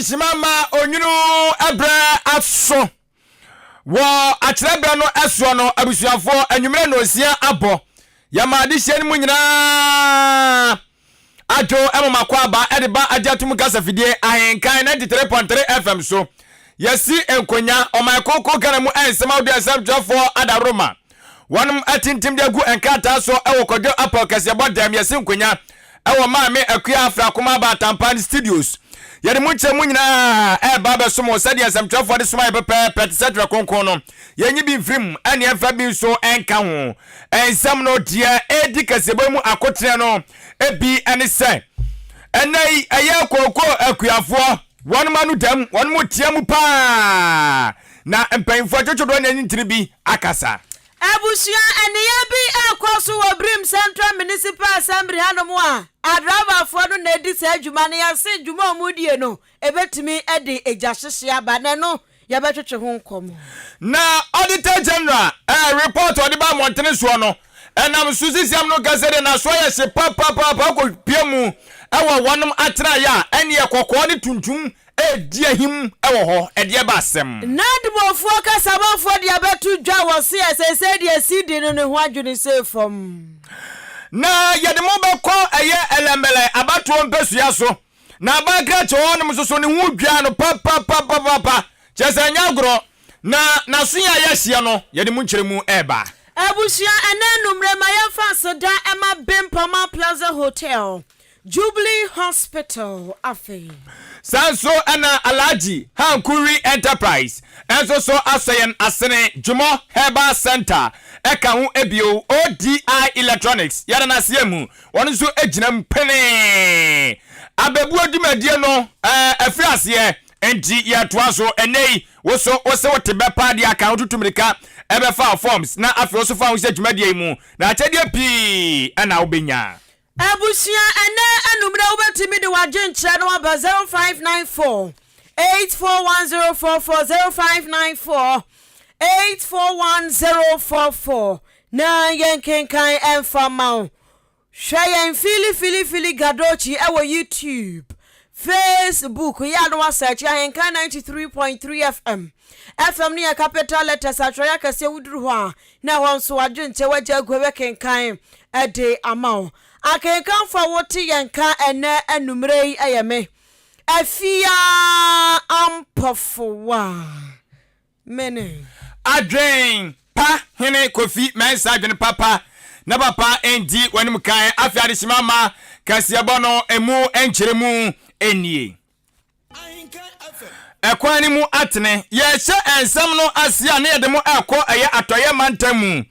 Adehyema ma onwunu ɛbrɛ aso wɔ akyerɛbrɛ no ɛsoɔ no abusuafoɔ anwummerɛ nonsia abɔ yɛma adehyeɛ no mu nyinaa adwo ɛmoma kɔ aba ɛde ba agye atum kasa fidie Ahenkan 93.3 FM so. Yɛsi nkonya ɔman koko Ghana mu ɛnsɛm ahodoɔ nsɛmtwerɛfoɔ adaworoma wɔnom atintim de agu nkrataa so ɛwɔ Kwadwo Apɔw kɛseɛbɔ dɛm. Yɛsi nkonya ɛwɔ Maame Akua Afrakoma Abatampa Studios. Yɛde mu nkyɛn mu nyinaa ɛreba abɛsom wo sɛdeɛ nsɛmtwerɛfoɔ de soma yɛ pɛpɛɛpɛ te sɛ twerɛ kronkron no. Yɛnyi bi mfiri mu ɛne ɛmfa bi nso ɛnka ho. Nsɛm no deɛ ɛredi kɛseɛbɔ mu akoteɛ no ebi ɛne sɛ ɛnɛ yi ɛyɛ kooko akuafoɔ wɔn ano dɛm, wɔn mu tea mu paa na mpanyinfoɔ atwitwodoɔ ne anyintini bi akasa. Abusua, nneyɛe bi rekɔ so wɔ Birim Central Municipal Assembly hanom a adraivafoɔ no na ɛdi saa dwuma no. Yɛse dwuma a wɔredie no, ɛbɛtumi de egya hyehye aba, na ɛno yɛbɛtwetwe ho nkɔmmɔ. Na Auditor General eh, report a ɔde ba mmɔntene soɔ no, ɛnam so sisiam no ka sɛdeɛ n'aso ayɛ hye papapaapa kɔpia mu wɔ wɔnom atenaeɛ a ɛneɛ kɔkɔɔ ne tuntum redi ahim wɔ hɔ. Ɛdeɛ ba asɛm. Nadmofoɔ kasamanfoɔ de abɛto dwa wɔ se a seesei deɛ CD no ne ho adwene sei fam. Na yɛde mo bɛkɔ ɛyɛ Ɛlɛmbɛlɛ abatoɔ mpasua so. Na aban krakye wɔ hɔnom nso so ne ho dwa no papapapapa, kyerɛ sɛ ɛnyɛ agorɔ. Na n'aso yi a yɛahyeɛ no, yɛde mu nkyerɛmu reba. Abusua, ɛnnɛ anummerɛ ma yɛmfa aseda mma Bempama Plaza Hotel, Jubilee Hospital, afei. Saa nso na Alhaji Hankuri Enterprise nso so asɔ yɛn asene, Jumɔ Herbal Centre ka ho bio, ODI Electronics yɛda no aseɛ mu, wɔn nso gyina mu penee. Abɛbuo dwumadie no afiri aseɛ nti yɛtoa so ɛnnɛ yi, wo so wo se wote bɛ paa deɛ aka wotutu mirika ɛbɛfa wo forms na afei wo so fa wo ho hyɛ dwumadie yi mu na akyɛdeɛ pii na wobɛnya. Abusua, ɛnnɛ anummerɛ wobɛtumi de w'adwenkyerɛ no aba 0594 841044 0594 841044 na yɛnkenkan ɛmfa mma wo. Hwɛ yɛn Fili Fili Fili Gadochi ɛwɔ YouTube, Facebook, yɛ a na wasɛɛkye Ahenkan 93.3 FM. FM no yɛ capital letters, atwerɛeɛ akɛseɛ, woduru hɔ a na ɛhɔ nso adwenkyɛ wagya agu bɛkenkan de ama wo. Akenkanfo a wote yɛn nka ɛnnɛ anummerɛ yi yɛ me, Afia Ampɔfowa. Mene. Adwen pa hene Kofi Mensah adwene papa na papa ndi w'anim kan afei adehyema ma kaseɛbɔ no emu nkyerɛmu nie. Ɛkwan no mu atene. Yɛrehyɛ nsɛm no ase a na yɛde mo rekɔ ɛyɛ Atɔeɛ mantam mu.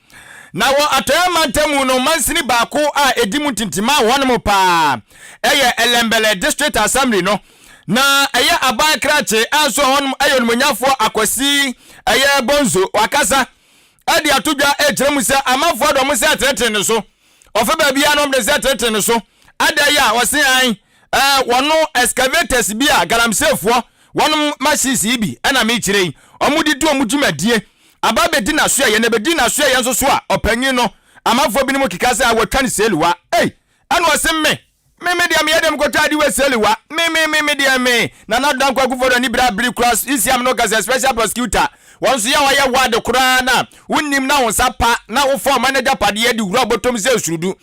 Na wɔ Atɔeɛ mantam mu no, mansini baako a ɛdi mu ntintima wɔ hɔnom paa ɛyɛ Elembele District Assembly no. Na ɛyɛ aban krakye a nso hɔnom ɛyɛ onimuonyafoɔ Akwasi ɛyɛ Bonzo wakasa ɛde ato dwa ɛkyerɛ mu sɛ amanfoɔ de wɔn nsa ɛtenetene ne so. Ɔfa baabiara na wɔn de nsa ɛtenetene ne so. Adɛn a ɔse an ɛɛ wɔno excavators bi a galamseyfoɔ wɔnom machines yi bi ɛna mekyerɛ yi wɔn de di wɔn dwumadie aba abɛdi n'asoɛyɛ na ɛbɛdi n'asoɛyɛ nso so a ɔpanyin no amanfoɔ binom keka sɛ wɔatwa no seeliwa ei ɛna ɔse me Me me deɛ meyɛ dɛm kɔtwa ade wɔ seliwa me me me me deɛ me Nana Addo Dankwa Akufo-Addo ani bere abere kura isiam no kasa special prosecutor wɔn nso yɛ a wɔayɛ wɔ ade koraa na wonnim na wo nsa pa na wofa ɔman agyapadeɛ de wura bɔtɔm sɛ surudu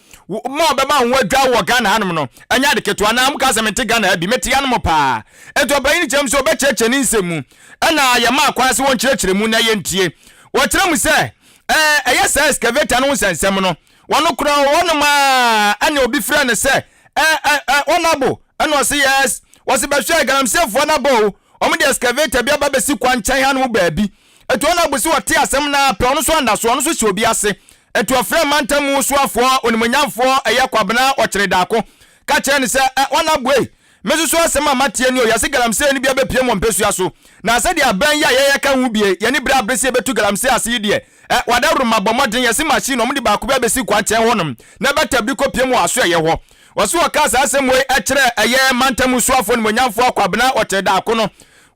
ma ɔbɛma wo ho adwa wɔ Ghana hanom no ɛnyɛ ade ketewa na mo ka sɛ mente Ghana ha bi mete hanom paa enti ɔpanyin kyerɛ mu sɛ ɔbɛkyerɛkyerɛ ne nsɛm mu ɛna yɛmaa kwan sɛ wɔnkyerɛkyerɛ mu na yɛntie wɔkyerɛ mu sɛ ɛɛ ɛyɛ saa excavator no ho nsɛnsɛm no Wɔn koraa ɔwɔ hɔnom aa ɛna obi frɛ no sɛ ɛ ɛ ɛ honourable ɛna ɔse yes wɔse bɛhwɛ galamseyfoɔ no aba o wɔn de excavator bi aba bɛsi kwan nkyɛn hanom baabi eti honourable se ɔte asɛm no ara pɛ ɔno nso anda so ɔno nso hyɛ obi ase eti ɔfrɛ mantam mu soafoɔ onimuonyamfoɔ ɛyɛ Kwabena Ɔkyere Daako ka kyerɛ no sɛ ɛ honourable ei Me nso so asɛm a mateɛ ni o, yɛse galamsey no bi abɛpiem wɔ mpasua so, na sɛdeɛ abɛn yi a yɛyɛ ka ho bie, yɛne berɛ abere sɛ yɛbɛtu galamsey ase yi deɛ, ɛ, wadawuroma bɔ mmɔden, yɛse machine no wɔde baako bi abɛsi kwankyɛn hɔnom, na ɛbɛtabiri kɔpiem wɔ asoɛeɛ hɔ. Wɔse wɔkaa saa asɛm wei kyerɛɛ ɛyɛ mantam soafoɔ nimonyamfoɔ Kwabena Ɔkyere Daako no,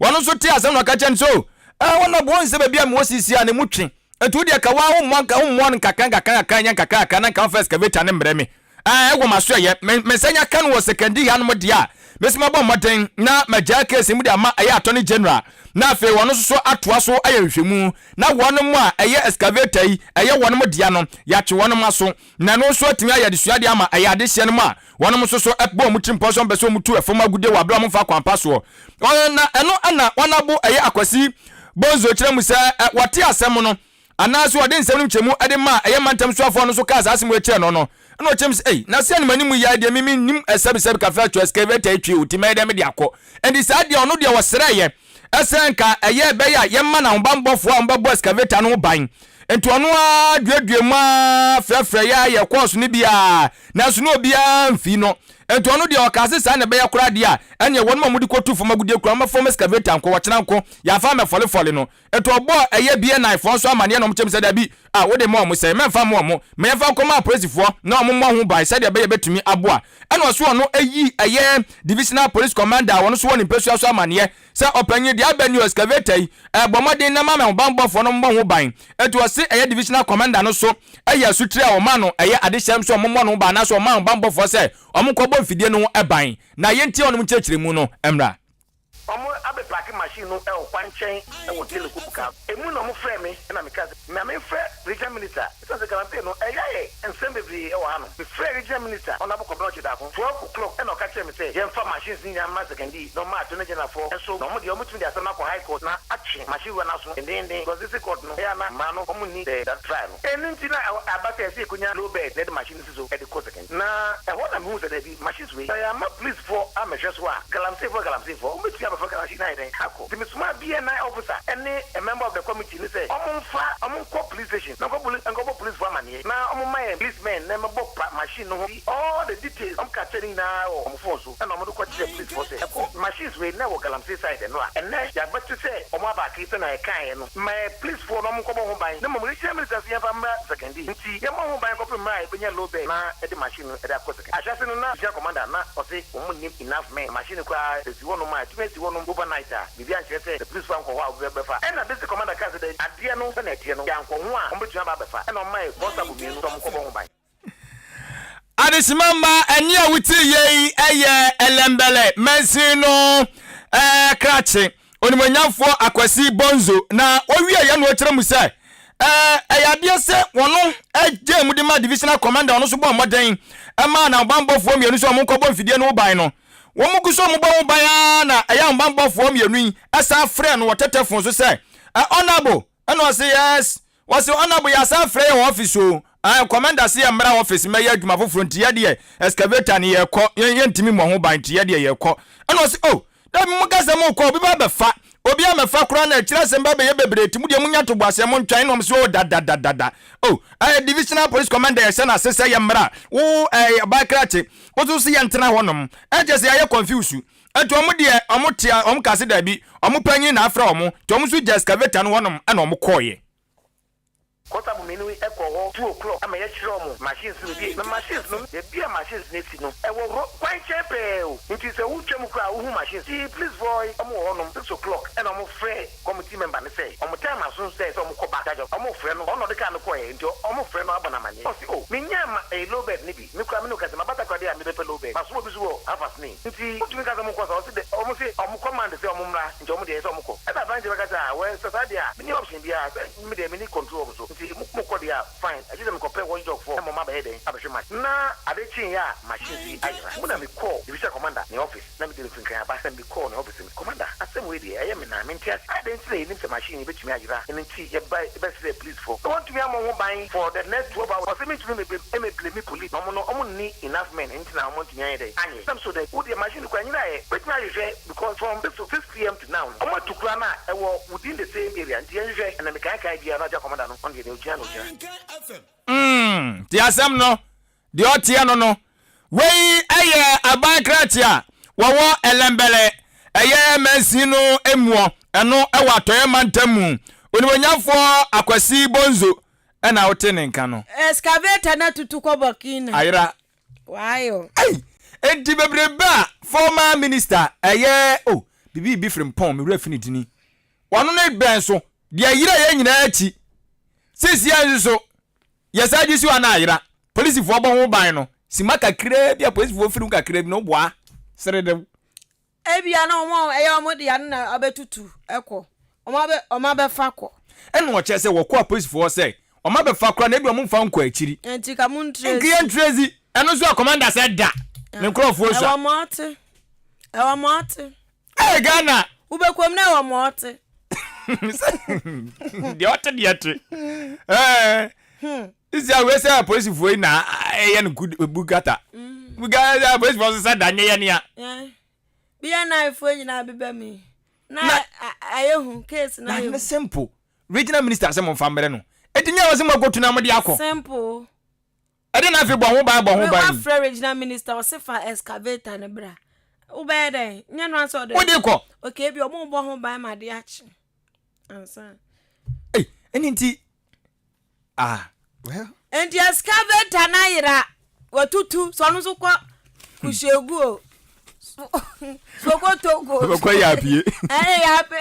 wɔno nso tee asɛm na ɔka kyerɛɛ no sɛ o, ɛ, wɔn na wɔn sɛ baabi a mewɔ seesei a na emu twe, nti wo deɛ ka wo ara wo mmoa no nkakra nkakra nkakra nyɛ nkakra nkakra na nka womfa excavator no mmrɛ me. Ɛɛ, wɔ m'asoɛeɛ. Me, me nsa nya ka no wɔ Sekondi hanom deɛ a, Mesi mabɔ mmɔden na magyaa case mu de ama ɛyɛ Attorney General na afei wɔn nso so atoa so ayɛ nhwehwɛmu na wɔnom a ɛyɛ excavator yi ɛyɛ wɔnom dea no yɛatwe wɔnom aso na ɛno nso atumi ayɛ adesuadeɛ ama ɛyɛ adehyeɛ no mu a wɔnom nso so bɔ wɔn tirim pɔ sɛ wɔmpɛ sɛ wɔtu ɛfam agudeɛ wɔ aberɛ a wɔmfa kwan pa soɔ. Na ɛno na wɔn abo ɛyɛ Akwasi Bonzo kyerɛ mu sɛ wɔte asɛm no Anaase ɔde nsɛm no nkyɛmu de maa ɛyɛ mantam soafoɔ no nso kaa saa asɛm wei kyerɛɛ no no, ɛna ɔkyerɛ mu sɛ, Ei, na sɛ animanimu yi ara deɛ me mennim sɛbesɛbe kafra to excavator yi twi o, nti mɛyɛ dɛn mede akɔ? Enti saa deɛ ɔno deɛ ɔsrɛeɛ sɛ nka ɛyɛ ɛbɛyɛ a yɛmma no ahobanbɔfoɔ a wɔbɛbɔ excavator no ho ban. Enti ɔno ara duaduaa mu ara frɛfrɛeɛ ara yɛɛ kɔɔso no bi ara, nanso na obiara mfii no. Enti ɔno deɛ ɔkaa se saa na ɛbɛyɛ koraa deɛ a, ɛnneɛ wɔnom a wɔde kɔtu fam agudeɛ kura wɔmmɛfa wɔn excavator nko, ɔkyena nko, yɛamfa ammɛfɔlefɔle no. Enti ɔbɔɔ ɛyɛ BNI foɔ nso amaneɛ na wɔkyerɛ mu sɛ dabi, a wode ma wɔn sɛn, mɛmfa mma wɔn, ma yɛmfa nkɔma apolisifoɔ na wɔn mmɔ ho ban sɛdeɛ ɛbɛyɛ ɛbɛtumi aboa. Ɛna ɔse ɔno yii ɛyɛ Divisional Police Commander a ɔno nso wɔ ne mpasua so amaneɛ sɛ ɔpanyin deɛ aba ni o, excavator yi, bɔ mmɔden na ma ahobanbɔfoɔ no mmɔ ho ban. Enti ɔse ɛyɛ Divisional Commander no so yɛ asutire a ɔma no ɛyɛ adehyɛm sɛ wɔmmɔ no ho ban anaasɛ ɔma ahobanbɔfoɔ sɛ wɔnkɔbɔ mfidie no ho ban. Na yɛntie wɔnom nkyerɛkyerɛmu no mmra. Wɔabɛpaake machine no wɔ kwankyɛn wɔ Taylor Kobuka. Emu na wɔfrɛɛ me na mekaa sɛ ma memfrɛ Regional Minister esiane sɛ galamsey no ɛyɛ ayɛ nsɛm bebree wɔ hanom. Mefrɛɛ Regional Minister, Honourable Kwabena Okyere Darko, 12 o'clock na ɔka kyerɛɛ me sɛ yɛmfa machines no nyinaa mmra Sekondi na ɔmma Attorney General foɔ nso na wɔn deɛ wɔbɛtumi de asɛm no akɔ High Court na atwe machine wura no aso dendeenden because District Court no ɛyɛ a na mmara no wɔn nni the that trial no. Ɛno nti na aba sɛ ɛsɛ yɛkɔnya low bed na yɛde machine no si so de kɔ Sekondi. Na ɛhɔ na mehuu sɛ dabi, machines wei, sɛ yɛamma policefoɔ ammɛhwɛ so a, galamseyfoɔ galamseyfoɔ, wɔbɛtumi abɛfa galamsey no ayɛ dɛn akɔ. Nti mesomaa BNI officer ne a member of the committee no sɛ wɔmfa, wɔnkɔ police station na nkɔbɔ nkɔbɔ policefoɔ amaneɛ na wɔmma yɛn policemen na mmɛbɔ pa machine no ho, all the details wɔn capture ne nyinaa wɔ wɔn phone so ɛna wɔde kɔkyerɛɛ policefoɔ sɛ ɛkɔ machines wei na ɛwɔ galamsey side ɛno a ɛnnɛ yɛabɛte sɛ wɔn abaake sɛnea yɛkaeɛ no ma yɛn policefoɔ na wɔnkɔbɔ ho ban na mmom regional minister se yɛmfa mmra Sekondi. Nti yɛmmɔ ho ban kɔpem mmerɛ a yɛbɛnya low bed na yɛde machine no de akɔ sɛkɛndi. Ahyɛse no na division commander na ɔse wɔn nnim enough men na machine no koraa sɛ ɛsi hɔ nom a ɛtumi asi hɔ nom over night a biribi ankyerɛ sɛ sɛ police foɔ ankɔ hɔ a obi bɛfa. Ɛna district commander kaa sɛ daabi adeɛ no sɛnea ɛteɛ no yɛankɔ ho a wɔn bɛtumi aba abɛfa ɛna ɔmae constable mmienu sɛ wɔn nkɔbɔ ho ban. Adesima mma ɛnne a wotie yei yɛ Ɛlɛmbɛlɛ mansin no krakye Onimuonyamfoɔ Akwasi Bonzo na ɔwieɛ na ɔkyerɛ mu sɛ ɛyɛ adeɛ sɛ wɔno gyee mu de ma Divisional Commander ɔno nso bɔɔ mmɔden maa n'ahobanbɔfoɔ mmienu sɛ wɔn nkɔbɔ mfidie no ho ban no. Wɔn gu so wɔbɔ ho ban ara na ɛyɛ ahobanbɔfoɔ mmienu yi san frɛɛ no wɔ tɛtɛfon so sɛ Honourable ɛna ɔse yes Wɔse Honourable yɛasan frɛ yɛn wɔ office o, ae Commander se yɛmmra office mmɛyɛ adwuma foforɔ nti yɛdeɛ excavator no yɛrekɔ, yɛn yɛntumi mmɔ ho ban nti yɛdeɛ yɛrekɔ. Ɛna ɔse oh dabi moka sɛ morekɔ obi ba abɛfa, obi ammɛfa koraa na akyire asɛm ba abɛyɛ bebree nti modeɛ monya ntoboaseɛ montwɛn. Ɛna wɔn se oh dadadadada oh ɛɛ Divisional Police Commander yɛhyɛ no ase sɛ yɛmmra, wo ɛɛ ɔbaa krakye wo nso se yɛntena hɔnom, ɛnkyɛ sɛ yɛayɛ confuse. Nti wɔn deɛ wɔn te a wɔn kaa se daabi, wɔn panyin na afrɛ wɔn, nti wɔn nso gyaa excavator no hɔnom ɛna wɔn kɔeɛ. Constable mmienu yi kɔɔ hɔ 2:00 ma yɛkyerɛɛ wɔn machines no baabi a na machines no baabi a machines no si no ɛwɔ ro kwan nkyɛn pɛɛ o nti sɛ wotwa mu koraa a wohu machines nti police foɔ yi wɔn wɔ hɔnom 6:00 ɛna wɔn frɛɛ committee member no sɛ wɔn time aso sɛ sɛ wɔn kɔ back charge wɔn frɛ no ɔno na ɔde car no kɔeɛ nti wɔn frɛ no abɔ no amaneɛ ɔse oh menyaa ma ɛyɛ low bed no bi. Me koraa me ne wo kasa mabata koraa deɛ a mebɛpɛ low bed masom obi so wɔ half ne nti wontumi nka sɛ monkɔ saa ɔse dɛ ɔmo se ɔmo command sɛ ɔmo mmra nti ɔmo deɛ ɛyɛ sɛ ɔmo kɔ ɛna aberanteɛ bɛka sɛ ah well sɛ saa deɛ a menni option biara sɛ me deɛ menni control ɔmo so nti mo mokɔ deɛ a fine agye sɛ mekɔpɛ watch dog foɔ na ɔmo abɛyɛ dɛn abɛhwɛ machine na ade kyeeɛ a machines yi ayera mu na mekɔɔ division commander ne office na mede mfiri Nkran aba na mekɔɔ ne office mu commander asɛm wei deɛ ɛyɛ me naa mente ase adɛn nti na yɛnim sɛ machine yi bɛtumi ayera ɛno nti yɛba yɛbɛsrɛɛ police foɔ na wɔntumi ammɔ ho ban for the next 12 hours ɔse mentumi me me blame police na ɔmo no ɔmo nni enough men nti na ɔmo ntumi anyɛ dɛn anyɛ nam so dɛ wo deɛ machine no koraa nyina yɛ bɛtumi ahwehwɛ because from 6 to 6 pm to now no ɔmo atu koraa no a ɛwɔ within the same area nti yɛnhwehwɛ ɛna mekaekae biara na agya commander no ɔno deɛ nea ogyina na ogyina. Mm, te asɛm no, deɛ ɔteɛ no no. Wei yɛ aban krakye a wɔwɔ Ɛlɛmbɛlɛ, ɛyɛ mansin no muɔ, ɛno wɔ Atɔeɛ mantam mu. Onimuonyamfoɔ Akwasi Bonzo na wote ne nka no. Excavator na tutu kɔ Burkina. Ayera. Why o? Ei! Enti bebrebe a former minister ɛyɛ oh bibi bi frimpong me werɛ fi ne dini wɔno ne bɛn so deɛ yera yɛ nyinaa akyi sesia nso so Yɛsan gye si hɔ a na ayera. Polisifoɔ bɔ ho ban no, sima kakraa bi a polisifoɔ firi mu kakraa bi no, woboa seredew. Ebia na wɔn a ɛyɛ wɔn dea no na abɛtutu kɔ, wɔn abɛ wɔn abɛfa kɔ. Ɛna ɔkyerɛ sɛ wɔkɔ apolisifoɔ hɔ sɛ wɔn abɛfa koraa na ebia wɔn mfa nkɔ akyiri. Nti ka mo ntresi. Nka yɛn ntresi. Ɛno nso a commander sɛ da ne nkorɔfoɔ sua. Ɛwɔ mo ɔte. Ɛwɔ mo ɔte. Ee Ghana. Wobɛkɔ mu na ɛwɔ mo ɔte. Deɛ ɔte deɛ te. Ɛɛ. Hmm. Sisi a wei sɛ apolisifoɔ yi na ɛyɛ no bukata. Mm. Bukata apolisifoɔ nso sɛ da nyɛ yɛ nea. BNI foɔ nyinaa beba mi. Na ayɛ hu case na ayɛ hu. Na simple. Regional minister sɛ mo nfa mmerɛ no. Eti nyɛ wɔ sɛ mo akotu na mo de akɔ. Simple. Ɛde na afei bɔ ho ban bɔ ho ban. Wafrɛ regional minister ɔse fa excavator no bra. Wobɛyɛ dɛn? Nyɛ no asɛ ɔde. Wode kɔ. Okay bi ɔmo bɔ ho ban ma de akye. Ansa. Ei, ɛne nti Ah, well. Nti excavator no ayera watutu sɛ ɔno nso kɔ kuhyegu o sokotogo ɔbɛkɔ yɛ apue ɛne yɛ ape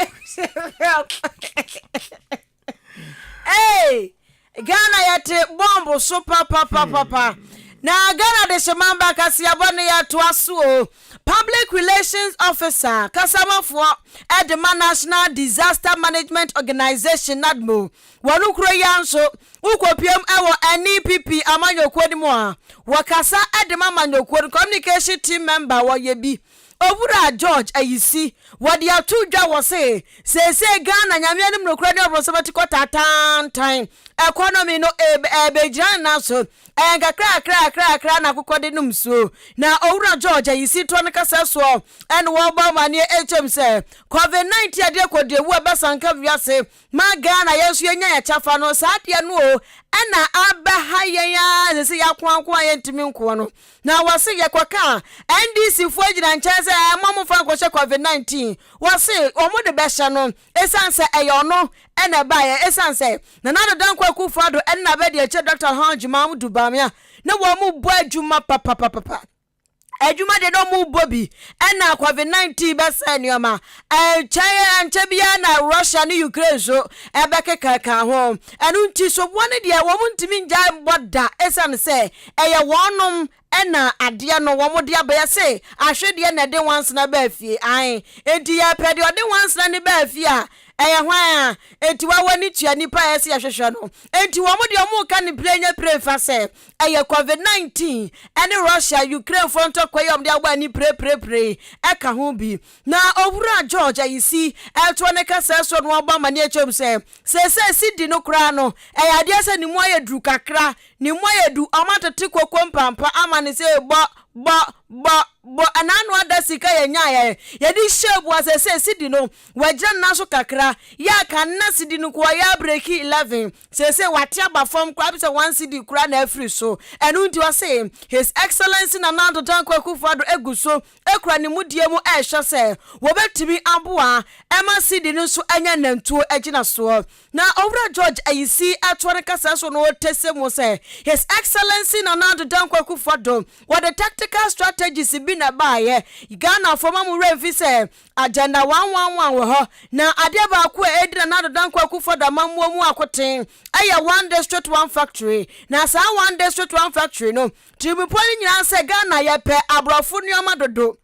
ee Ghana yɛte bɔmbo so papapapapa na Ghana de hyɛ mamba kaseabɔ ne yɛtoa so o Public Relations Officer kasamafoɔ de ma National Disaster Management Organization NADMO Wɔ no kuro yi ara nso, wokɔpiam wɔ NEPP amanyɔkuo no mu a, wɔkasa de ma amanyɔkuo no communication team member wɔyɛ bi, Owura George Ayisi. Wɔde ato dwa wɔ se, seesei Ghana Nyame anim nokorɛ ne ɔbronsam atikɔ tantaantan economy no ɛrebɛgyina ne nan so. Ɛyɛ nkakrakrakrakra na akokɔ de nom nsuo. Na Owura George Ayisi toɔ no kasa soɔ na wɔrebɔ amaneɛ ɛkyɛm sɛ, Covid 19 adeɛ kɔdeɛwu a ɛbɛsanka wiase Ma Ghana yɛn nso yɛnya yɛn kyɛfa no, saa adeɛ no o, ɛna abɛha yɛn ara sɛ sɛ yɛakoanko a yɛntumi nkoɔ no. Na wɔse yɛkɔka a, NDC foɔ gyina nkyɛn sɛ ɛɛ mo momfa nkɔhyɛ covid 19. Wɔse wɔn de bɛhyɛ no, ɛsiane sɛ ɛyɛ ɔno ɛna ɛbaeɛ, ɛsiane sɛ Nana Addo Dankwa Akufo Addo ɛne n'abadiakyire Dr. Alhaji Mahmudu Bawumia ne wɔn bɔ adwuma papapapapa. Adwuma deɛ na ɔmo bɔ bi ɛna covid 19 bɛsɛe nneɛma ɛnkyɛ ɛnkyɛ biara na Russia ne Ukraine nso ɛbɛkekaka ho ɛno nti soboɔ no deɛ wɔn ntumi ngyae mbɔ da ɛsiane sɛ ɛyɛ wɔnom ɛna adeɛ no wɔn de aba yɛse ahwedeɛ na ɛde nwansena baa fie ae enti yɛpɛ deɛ ɔde nwansena no baa fie a ɛyɛ hwan a enti wawa ne tua nipa a ɛsɛ yɛhwehwɛ no enti wɔn deɛ wɔn ka ne pire nyɛ pire mfa sɛ Ɛyɛ Covid 19 ne Russia Ukraine foɔ ntɔkwa yi a wɔde abɔ ani pirepireepire yi ka ho bi. Na Owura George Ayisi ɛretoa ne kasaa soɔ na wabɔ amaneɛ akyerɛ mu sɛ seesei cedi no koraa no ɛyɛ adeɛ sɛ ne mu ayɛ duru kakra, ne mu ayɛ du, wɔatete koko mpampa ama no sɛ bɔ bɔ bɔ bɔ ɛna ano ada sika yɛnyaeɛ yɛde hyɛɛ bu a seesei cedi no wagyina ne nan so kakra yɛ a kan na cedi no nko ayɛ abreki 11 Seesei wate aba fam koraa bi sɛ one cedi koraa na afiri so. Ɛno nti ɔse His Excellency Nana Addo Dankwa Akufo-Addo gu so kura ne mudie mu rehwɛ sɛ wɔbɛtumi aboa ma cedi no nso anya nantuo agyina soɔ. Na Owura George Ayisi toa ne kasa so na ɔtese mu sɛ His Excellency Nana Addo Dankwa Akufo-Addo wɔde tactical strategies bi na ɛbaeɛ. Ghanafoɔ mma mo werɛ mfi sɛ Agenda 111 wɔ hɔ, na adeɛ baako a ɛredi Nana Addo Dankwa Akufo-Addo amammuo mu akoten yɛ One District One Factory. Na saa One District One Factory no, tirimupɔ no nyinaa sɛ Ghana yɛpɛ aborɔfo nneɛma dodo.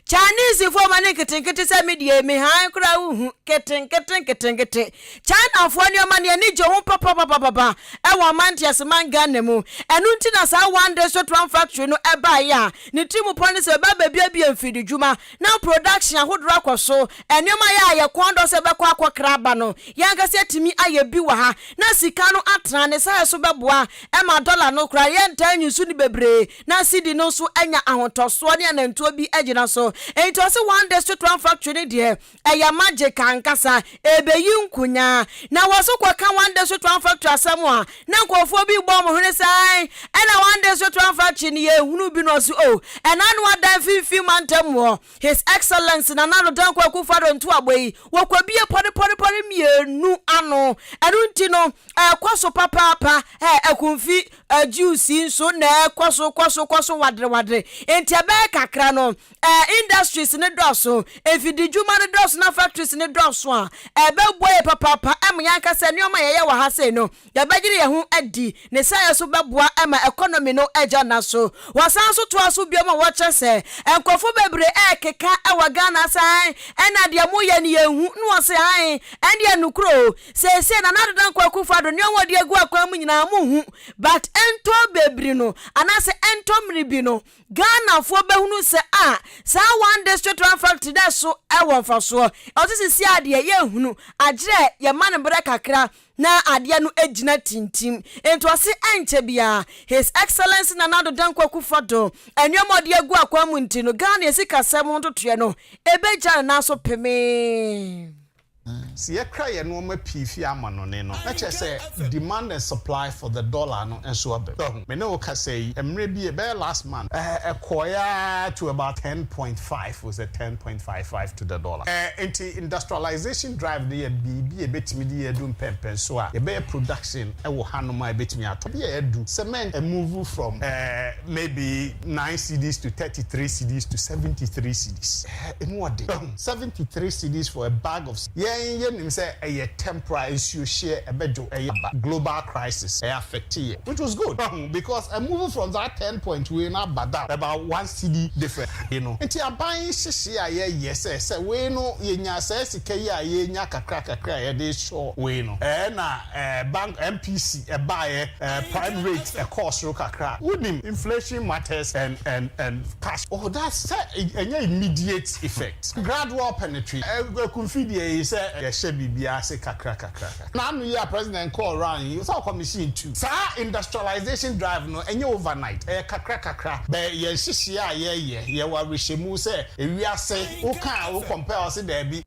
Chinesefoɔ ma ne nketenkete sɛ me deɛ me hann koraa wohu ketenkete nketenkete. Chinafoɔ nneɛma no ani gye ho papapapapa ɛwɔ ɔman nteaseman Ghana mu. Ɛno nti na saa One District One Factory no ɛbaeɛ a ne tirimupɔ ne sɛ ɛbɛ abɛbuebue mfididwuma na production ahodoɔ akɔ so, nneɛma yɛ a yɛ kɔn dɔ sɛ yɛbɛkɔ akɔkra aba no, yɛn ankasa yɛatumi ayɛ bi wɔ ha, na sika no atena ne saɛ so bɛboa ma dɔla no koraa yɛntaa nyusu no bebree, na cedi no nso anya ahotɔsoɔ ne anantuo bi agyina so. Enti ɔse one district one factory no deɛ ɛyɛ magic ankasa, ɛbɛyi nkonyaa. Na wɔso kɔka one district one factory asɛm a, na nkurɔfoɔ bi rebɔ wɔn hwene sɛ ae, ɛna one district one factory no yɛnhunu bi na ɔse oh, ɛna ano ada mfimfini mantam hɔ, His Excellency Nana Addo Dankwa Akufo-Addo ntoabɔ yi, wɔkɔbie pɔrepɔrepɔre mmienu ano, ɛno nti no ɛrekɔ so papaapa, ɛ, Akumfi juice yi nso na ɛrekɔ so kɔ so kɔ so waderewadere, nti ɛbɛyɛ kakra no Ɛɛ industries no dɔɔso, mfididwuma no dɔɔso na factories no dɔɔso a, ɛbɛboa yɛ papaapa ma. ama yɛn ankasa nneɛma a yɛyɛ wɔ ha sei no, yɛbɛgyere yɛn ho adi. Ne saayɛ nso bɛboa ma economy no agya nna so. Wɔsan nso toa so bio ma wɔkyerɛ sɛ nkurɔfo bebree rekeka wɔ Ghana sɛ ae ɛna deɛ moyɛ no yɛnhu na wɔse ae ɛndeɛ nokorɛ o seesei Nana Addo Dankwa Akufo Addo nneɛma a ɔde agu akwan mu nyinaa monhu but ɛntɔ bebiri no anaasɛ ɛntɔ mmere bi no Ghanafoɔ bɛhunu sɛ ah saa one district one factory no ɛso wɔ mfasoɔ. Ɔse seesei a deɛ yɛnhunu agyerɛ yɛma no berɛ kakra na adeɛ no agyina tintim. Nti ɔse ɛnkyɛ biara His Excellency Nana Addo Dankwa Akufo-Addo nneɛma a ɔde agu akwan mu nti no Ghana sikasɛm ho ntotoeɛ no ɛbɛgyina ne nan so pemee. Sɛ yɛkra yɛn nnoɔma pii fi amanɔne no, na kyerɛ sɛ demand and supply for the dollar no nso aba mu. Wahu? Me ne wo kasa yi, mmerɛ bi, ɛbɛyɛ last month, ɛkɔeɛ ara to about 10.5 o sɛ 10.55 to the dollar. Nti industrialization drive no yɛ biribi a ɛbɛtumi de yɛn adu mpɛnpɛnso a yɛbɛyɛ production wɔ hanom a ɛbɛtumi atɔ. Bi a adu, cement move from maybe nine cedis to 33 cedis to 73 cedis. Ɛmu ɔden. Wahu? 73 cedis for a bag of Yɛn yɛ nim sɛ ɛyɛ temporal nsuo hyeɛ ɛbɛdwo ɛyɛ aba global crisis ɛyɛ affect yɛ which was good wahu because ɛ move from that ten point wei no aba down about one cedi difference you know nti aban nhyehyee a yɛ yɛ sɛ sɛ wei no yɛ nya saa sika yi a yɛ nya kakra kakra a yɛde sɔ wei no ɛɛ na ɛɛ bank MPC ɛbaeɛ ɛɛ prime rate ɛkɔɔ soro kakra wonim inflation matters and and and cash oh that's sɛ ɛnyɛ immediate effect. Gradual penetrate. Akumfi deɛ yi sɛ yɛhyɛ biribiara ase kakra kakra kakra. N'ano yi a president kɔɔ round yi sɛ ɔcommission tu. Saa industrialization drive no ɛnyɛ overnight, ɛyɛ kakra kakra. But yɛn nhyehyɛɛ a yɛyɛ, yɛwɔ awerɛhyɛmu sɛ ewiase wo ka a wo compare ɔse daabi.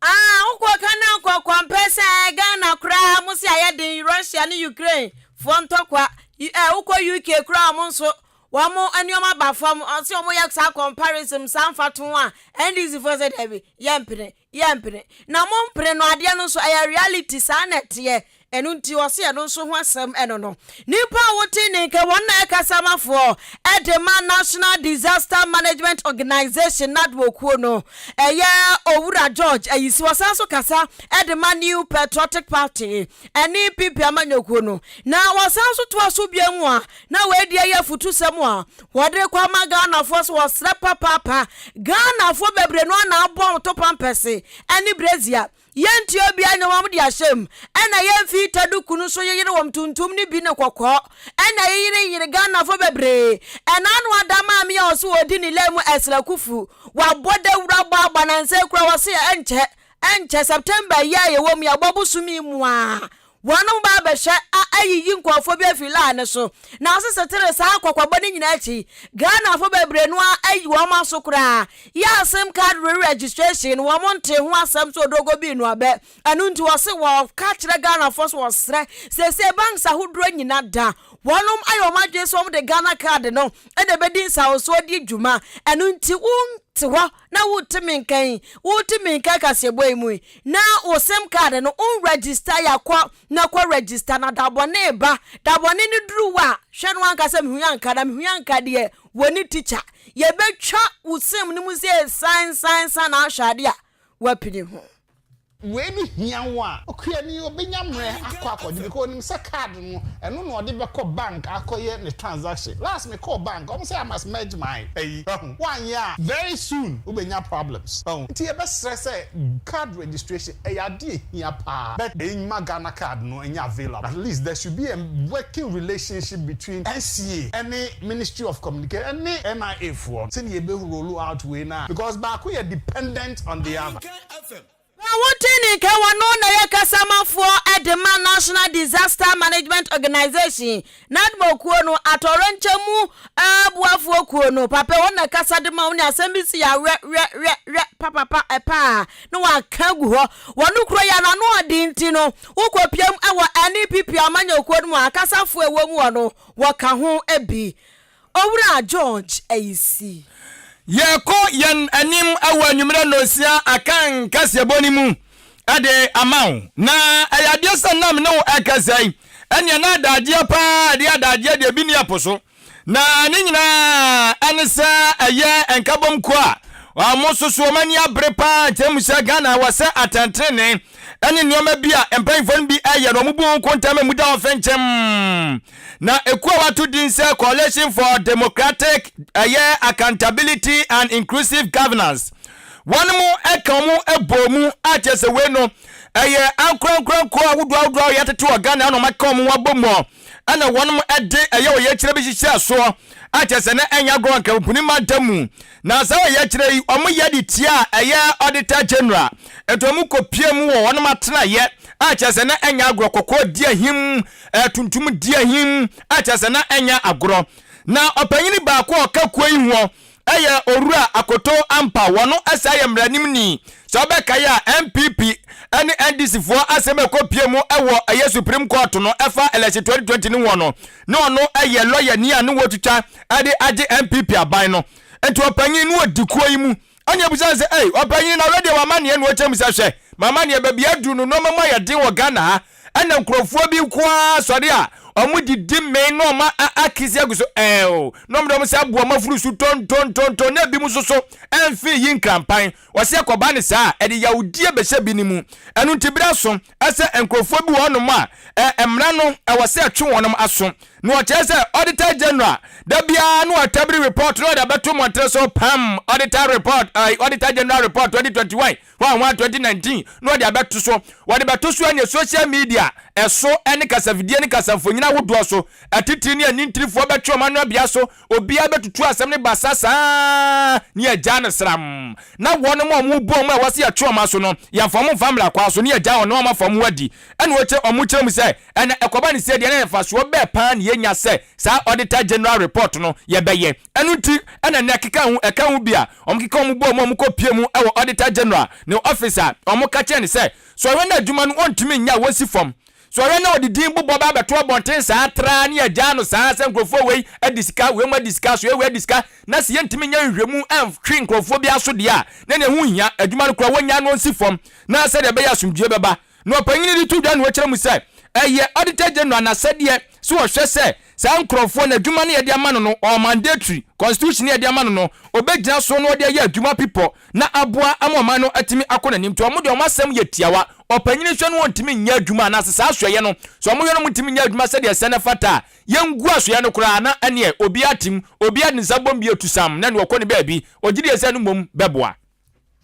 Ah wokɔ ka na nkɔ kɔmpɛ sɛ Ghana koraa mo se ayɛ den Russia ne Ukraine foɔ ntɔkwa eh wokɔ UK koraa ɔmo nso wɔn nneɛma ba fam ɔse ɔmo yɛ saa comparison saa mfatoho a NDC foɔ sɛ dabi yɛmpene yɛmpene na mo mpene no adeɛ no nso ɛyɛ reality saa na ɛteɛ Ɛno nti ɔse ɛno nso ho asɛm ɛno no. Nnipa a wote ne nka wɔn na ɛkasamafoɔ de ma National Disaster Management Organization NADMO kuo no ɛyɛ Owura George Ayisi. Ɔsan nso kasa de ma New Patriotic Party ɛne PP amanyɔkuo no. Na wɔsan nso toa so bia mu a na wei deɛ yɛ afutusɛm a wɔde kɔ ama Ghanafoɔ so wɔsrɛ papaapa Ghanafoɔ bebree no a na abɔ wɔn to pampɛse ɛne brezia Yɛntua obiara nyɛ wɔn de ahyɛ mu. Ɛna yɛn mfii taduku no nso yeyere wɔn tuntum no bi ne kɔkɔɔ. Ɛna yeyere yere Ghanafo bebree. Ɛna ano ada maame a ɔse ɔdi ne lɛ mu Ɛsra Kufu. Wabɔ dawuro abɔ aba nansa yi koraa ɔse ɛnkyɛ ɛnkyɛ September yi a yɛwɔ mu yi abɔ bosome yi mu a wɔnom ba abɛhwɛ a ayiyi nkurɔfoɔ bi afiri line no so. Na ɔse setere saa kɔkɔbɔ no nyinaa akyi Ghanafo bebree no ara ayi wɔn aso koraa Yɛ sim card re-registration no wɔn ntee ho asɛm sɛ odogo bi nua bɛ, ɛno nti wɔse wɔka kyerɛ Ghanafoɔ sɛ wɔsrɛ seesei banks ahodoɔ nyina da wɔnom ayɛ wɔn adwene sɛ wɔn de Ghana card no na ɛbɛdi nsawosoɔ di dwuma, ɛno nti wo te hɔ na wote me nka yi, wote me nka kaseɛbɔ yi mu yi na wo sim card no wo register yɛ akɔ na kɔ register na dabɔne ba, dabɔne no duru wo a hwɛ no ankasa mehui anka na mehui anka deɛ wɔne teacher Yɛbɛtwa wo sem no mu sɛ san san san na ahwɛ ade a woapini ho. Wei no hia wo a, okuani ɔbɛnya mmerɛ akɔ akɔgye because ɔnim sɛ card no ɛno na ɔde bɛkɔ bank akɔyɛ ne transaction. Last me kɔɔ bank ɔmo sɛ I must merge my ayi wahu, woanyɛ a very soon wobɛnya problems wahu. Nti yɛbɛsrɛ sɛ card registration ɛyɛ adeɛ ɛhia paa but ɛmma Ghana card no ɛnyɛ available at least there should be a working relationship between NCA ɛne Ministry of Communication ne NIA foɔ sɛdeɛ yɛbɛ roll out wei no a because baako yɛ dependent on the other. Na wote ne nka wɔno na ɛyɛ kasamafoɔ de ma National Disaster Management Organization, NADMO kuo no, atɔwrɛnkyɛm mu boafoɔ kuo no, papa wɔn na ɛkasa de ma wɔn ne asɛm bi si a wɛ wɛ wɛ wɛ papapa ɛpaa na wɔaka agu hɔ. Wɔn kuro yi ano ano ɔden nti no wokɔpiam wɔ NPP amanyɔkuo no mu a akasafoɔ ɛwɔ mu wɔ no Wɔka ho bi. Owura George Ayisi. Yɛrekɔ yɛn anim wɔ anwummerɛ nnɔnsia Akan kaseɛbɔ no mu de ama wo. Na ɛyɛ adeɛ sɛ na me ne wo ɛrekasa yi, ɛnneɛ na adagyeɛ paa, ɛdeɛ adagyeɛ deɛ ebi nni ɛpo so. Na ne nyinaa ɛne sɛ ɛyɛ nkabom kuo a. Wɔn nso so wɔn ani abere paa kyerɛ mu sɛ Ghana wɔ sɛ atɛntrenee ne nneɛma bi a mpanyinfoɔ no bi yɛ no wɔn bu ho nkontaa ma emu da hɔ fenkyem. Na ekuo a wɔato din sɛ Coalition for Democratic ɛyɛ Accountability and Inclusive Governance wɔn mo ɛka wɔn bɔɔ mu a kyerɛ sɛ wei no ɛyɛ ankorankorankuo ahodoɔ ahodoɔ a yɛatete wɔ Ghana na wɔn aka wɔn ho abɔ mu ɛna wɔn de ɛyɛ ɔyɛkyerɛ bi hyehyɛɛ soɔ a kyerɛ sɛ na ɛnyɛ agorɔ anka mpuni mantam mu. Na saa ɔyɛkyerɛ yi wɔn yɛ de tia ɛyɛ Auditor General nti wɔn kɔ pie mu wɔ wɔn atenaeɛ a kyerɛ sɛ na ɛnyɛ agorɔ, kɔkɔɔ di ahim, tuntum di ahim a kyerɛ sɛ na ɛnyɛ agorɔ. Na ɔpanyini baako a ɔka kuo yi hoɔ ɛyɛ Owura Akoto Ampaw, wɔno ɛsaa yɛ mmaranimni. Sɛ wobɛkae a NPP ɛne NDC foɔ asɛm a ɛkɔ pie mu ɛwɔ ɛyɛ Supreme Court no ɛfa election 2020 no hoɔ no, ne ɔno ɛyɛ lawyer ni a ne wɔtwitwa ɛde agye NPP aban no. Nti ɔpanyin no ɔdi kuo yi mu. Ɛna ɛbusa no sɛ, ei ɔpanyin na wei deɛ w'amaneɛ na ɔkyerɛ mu sɛ hwɛ m'amaneɛ baabi aduru no nnoɔma mu ayɛ den wɔ Ghana ha. Ɛna nkurɔfoɔ bi nko ara sɔre a wɔn didi mee na wɔn akisi agu so ɛɛo na wɔn de wɔn nsa abu wɔn afuru so tontontonton na ebi mu nso so ɛmfee yi nkrampan. Wɔsi ɛkɔba ne saa a ɛde yawdie bɛhyɛ bi ne mu. Ɛno nti berɛ aso ɛsɛ nkurɔfoɔ bi wɔ hɔnom a ɛ mmara no ɛwɔ sɛ ɛtwe wɔn aso. Na wɔkyerɛ sɛ Auditor General da biara na wɔtabiri report na wɔde abɛto mmɔntere so pam Auditor report ɛɛ Auditor General report 2021 hwanhwan 2019 na wɔde abɛto so. Wɔde bɛto so ɛne social media ɛso ɛne kasafidie ne kasamfonin ahodoɔ so. Atitire ne anintirifoɔ bɛtwe wɔn ano abia so. Obiara bɛtutu asɛm no basa saa ne yɛagyaa no sram. Na wɔnom a wɔbu wɔn a ɛwɔ sɛ yɛtwe wɔn aso no, yɛmfa wɔn mfa mmara kwan so ne yɛagyaa wɔn na wɔafa wɔn ho adi. Ɛna wɔkyerɛ wɔn kyerɛ mu sɛ ɛna ɛkɔba no sei deɛ na mfasoɔ bɛɛ paa na yɛnya sɛ saa Auditor General report no yɛbɛyɛ. Ɛno nti na nnɛ ɛkeka ho ɛka ho bi a wɔkeka wɔn bɔɔ mu a wɔkɔpue mu wɔ Auditor General ne office a wɔka kyerɛ no sɛ sɛ ɔhwɛ na adwuma no ɔntumi nyɛ a wɔnsi fam. Sɛ ɔhwɛ na ɔde din bobɔ ba abɛto abɔnten saa traa ne yɛagyaa no saa sɛ nkurɔfoɔ wei adi sika, wei mu adi sika, soɛ wei adi sika na sɛ yɛntumi nyɛ nhwehwɛmu ɛntwe nkurɔfoɔ bi aso deɛ a na ɛneɛ ɛho nhia, adwuma no koraa wɔnnyaa no ɔnsi fam na sɛdeɛ ɛbɛyɛ asomdwoeɛ bɛba. Na ɔpanyin no de to dwa na ɔkyerɛ mu sɛ ɛyɛ Auditor General n'asɛdeɛ sɛ ɔhwɛ sɛ saa nkorɔfoɔ no adwuma no yɛde ama no no ɔwɔ mandatory constitution no yɛde ama no no ɔbɛgyina so na ɔde ayɛ adwuma pipɔ na aboa ama ɔman no atumi akɔ n'anim nti wɔn deɛ wɔn asɛm yɛ tiawa ɔpanyin hwɛ no wɔntumi nyɛ adwuma anaasɛ saa asoɛyɛ no sɛ wɔn hwɛ no wɔntumi nyɛ adwuma sɛdeɛ ɛsɛ na ɛfata a yɛngu asoɛyɛ no koraa na ɛneɛ obiara tim obiara de ne nsa bom bi atu sam na ɛneɛ ɔkɔ ne baabi ɔgye die sɛ ɛno mmom bɛboa.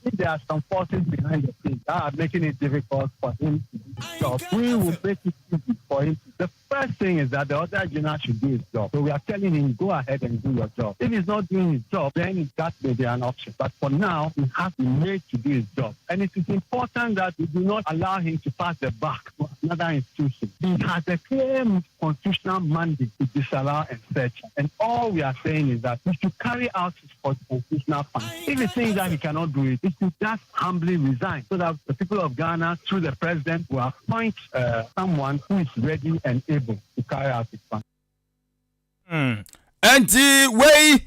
If there are some forces behind the scenes that are making it difficult for him to do his job, we will make it easy for him. To. The first thing is that the other general should do his job. So we are telling him, go ahead and do your job. If he's not doing his job, then that may be an option. But for now, he has to be made to do his job. And it is important that we do not allow him to pass the buck to another institution. He has a clear constitutional mandate to disallow and search. And all we are saying is that he should carry out his constitutional function. If he thinks that he cannot do it, he should just humbly resign so that the people of Ghana, through the president, will appoint uh, someone who is ready and able to carry out his function. Hmm. Enti wei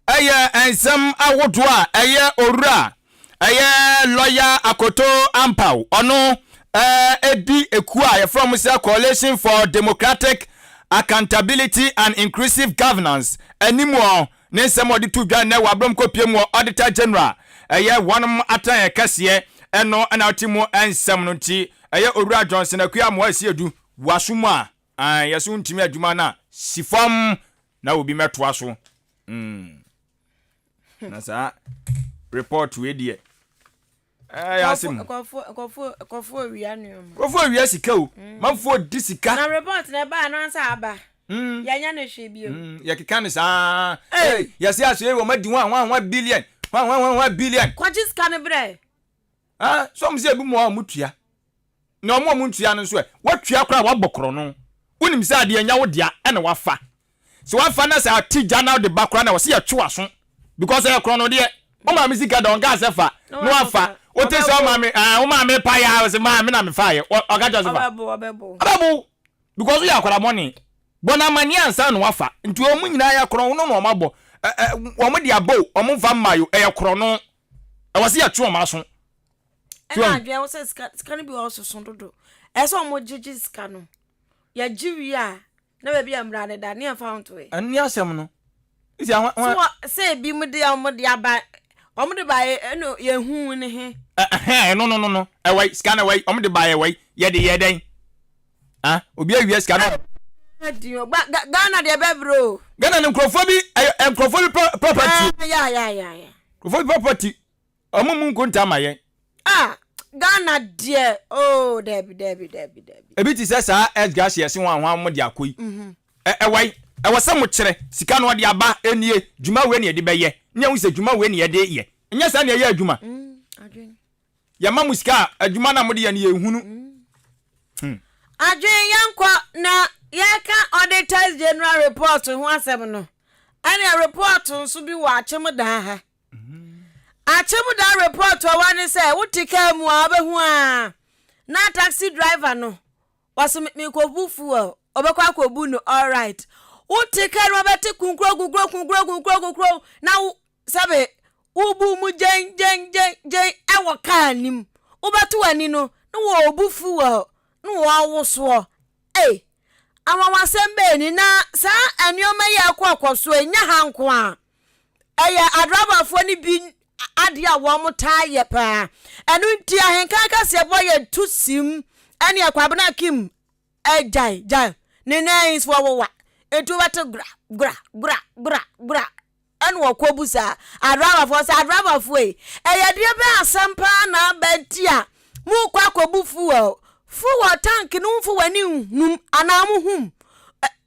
ɛyɛ nsɛm ahodoɔ a ɛyɛ owura ɛyɛ lɔya Akoto Ampaw ɔno ɛdi ekuo a yɛfrɛ wɔn sɛ Coalition for Democratic Accountability and Inclusive Governance anim wɔ ne nsɛm a ɔde to dwa nnɛ wɔ aberɛm kɔpie mu wɔ Auditor General ɛyɛ wɔn atenaeɛ kɛseɛ ɛno ɛna ɔte mu nsɛm no nti ɛyɛ owura Johnson Akua Amoah Asiedu waso mu a Ae yɛse wontumi adwuma no a si fam na obi mɛtoa so mm. Na saa report wei deɛ ɛyɛ asɛm. Nkurɔfoɔ awia nneɛma. Nkurɔfoɔ awia sika o. Mm. Manfoɔ di sika. Na report na ɛbaa no ansa aba. Mm. Yɛnyɛ no hwee bio. Mm. Yɛkeka no saa. Hey. Yɛse asoɛ wɔn adi ho ahoa ahoa billion. Ho ahoa ahoa billion. Kɔgye sika no brɛ. Ah, so wɔn sɛ ebi mu a wɔn tua. Na wɔn a wɔntua no nso ɛ? Woatua koraa a, woabɔ korɔno. Wonim sɛ adeɛ nyɛ wo dea ɛna woafa. Sɛ woafa na sɛ ate gya na wode ba koraa na wɔse yɛtwe w'aso because ɛyɛ korɔno deɛ. Wo maame sika da ɔnkaa sɛ fa na woafa. Wote sɛ wo maame ɛɛ wo maame pa yɛ a ɔse maame na mefaeɛ. Ɔka kyerɛ sɛ fa. Ɔbɛbo because woyɛ akwadaa bɔne. Bɔ no amaneɛ ansa na woafa. Nti wɔn nyinaa yɛ korɔno na wɔabɔ. Ɛ ɛ wɔn de abɔ o, wɔn mfa mmaeɛ o, ɛyɛ korɔno. Ɛwɔ sɛ yɛtwe wɔn aso. Ɛna adwene wo sɛ sika sika no bi wɔ soso dodo. Ɛsɛ wɔn gyegye sika no. Yɛgye wie a na baabi a mmara no da ne yɛmfa nto ɛ. Ɛno ne asɛm no. Sɛ sɛ ebi mu de a wɔn de aba. Wɔn de baeɛ ɛna yɛhuu ne he. Ɛhɛn ɛno no no no ɛwɔ yi sika no ɛwɔ yi wɔn de baeɛ ɛwɔ yi yɛde yɛ dɛn ah obi awia sika no. Ghana deɛ bɛbrɛ o. Ghana no nkurɔfoɔ bi ɛyɛ nkurɔfoɔ bi property. Ya ya ya ya. Nkurɔfoɔ bi property wɔn mu nkonta ma yɛn. Ah Ghana deɛ oh dɛbi dɛbi dɛbi dɛbi. Ebi ti sɛ saa ex gratia ɛsi wɔn ahoa wɔn de akɔ yi. Ɛ ɛwɔ yi ɛwɔ sɛ mo kyerɛ sika no ɔde aba enie dwuma wei na yɛde bɛyɛ ne ɛho sɛ dwuma wei na yɛde yɛ nyɛ saa na ɛyɛ adwuma. Yɛma mo sika a adwuma no a mode yɛ no yɛnhunu. Hmm. Adwene yɛnkɔ na yɛka Auditors General report ho asɛm no ɛne report nso bi wɔ akyem daa ha. Akyem daa report ɔwa ne sɛ wote kaa mu a wobɛhu a na taxi driver no wɔse mekɔbu fuel ɔbɛkɔ akɔbu no alright wote kaa no wobɛte kunkuro kunkuro kunkuro kunkuro kunkuro na wo Sɛbe wobu mu gyɛngyɛngyɛngyɛn wɔ kaa no mu, wobɛto w'ani no na wɔrebu fuel na wɔrewosoɔ. Ei, anwanwasɛm bɛn ni! Na saa nneɛma yi a ɛkɔ kɔ so yi, nyɛ ha nko ara. Ɛyɛ adrabafoɔ no bi adeɛ a wɔtaa yɛ paa. Ɛno nti ahenkan kaseɛbɔ yɛ tu sim ɛne Kwabena Kim gyae gyae ne nan yi so wɔwowa. Nti wobɛte gora gora gora gora gora Ɛna ɔkɔbusaa adrabafoɔ sɛ, Adrabafoɔ ei, ɛyɛ deɛ bɛn asɛm paa na aba nti a morekɔ akɔbu fuel? Fuel tank no womfa w'ani nhunum anaa mohum?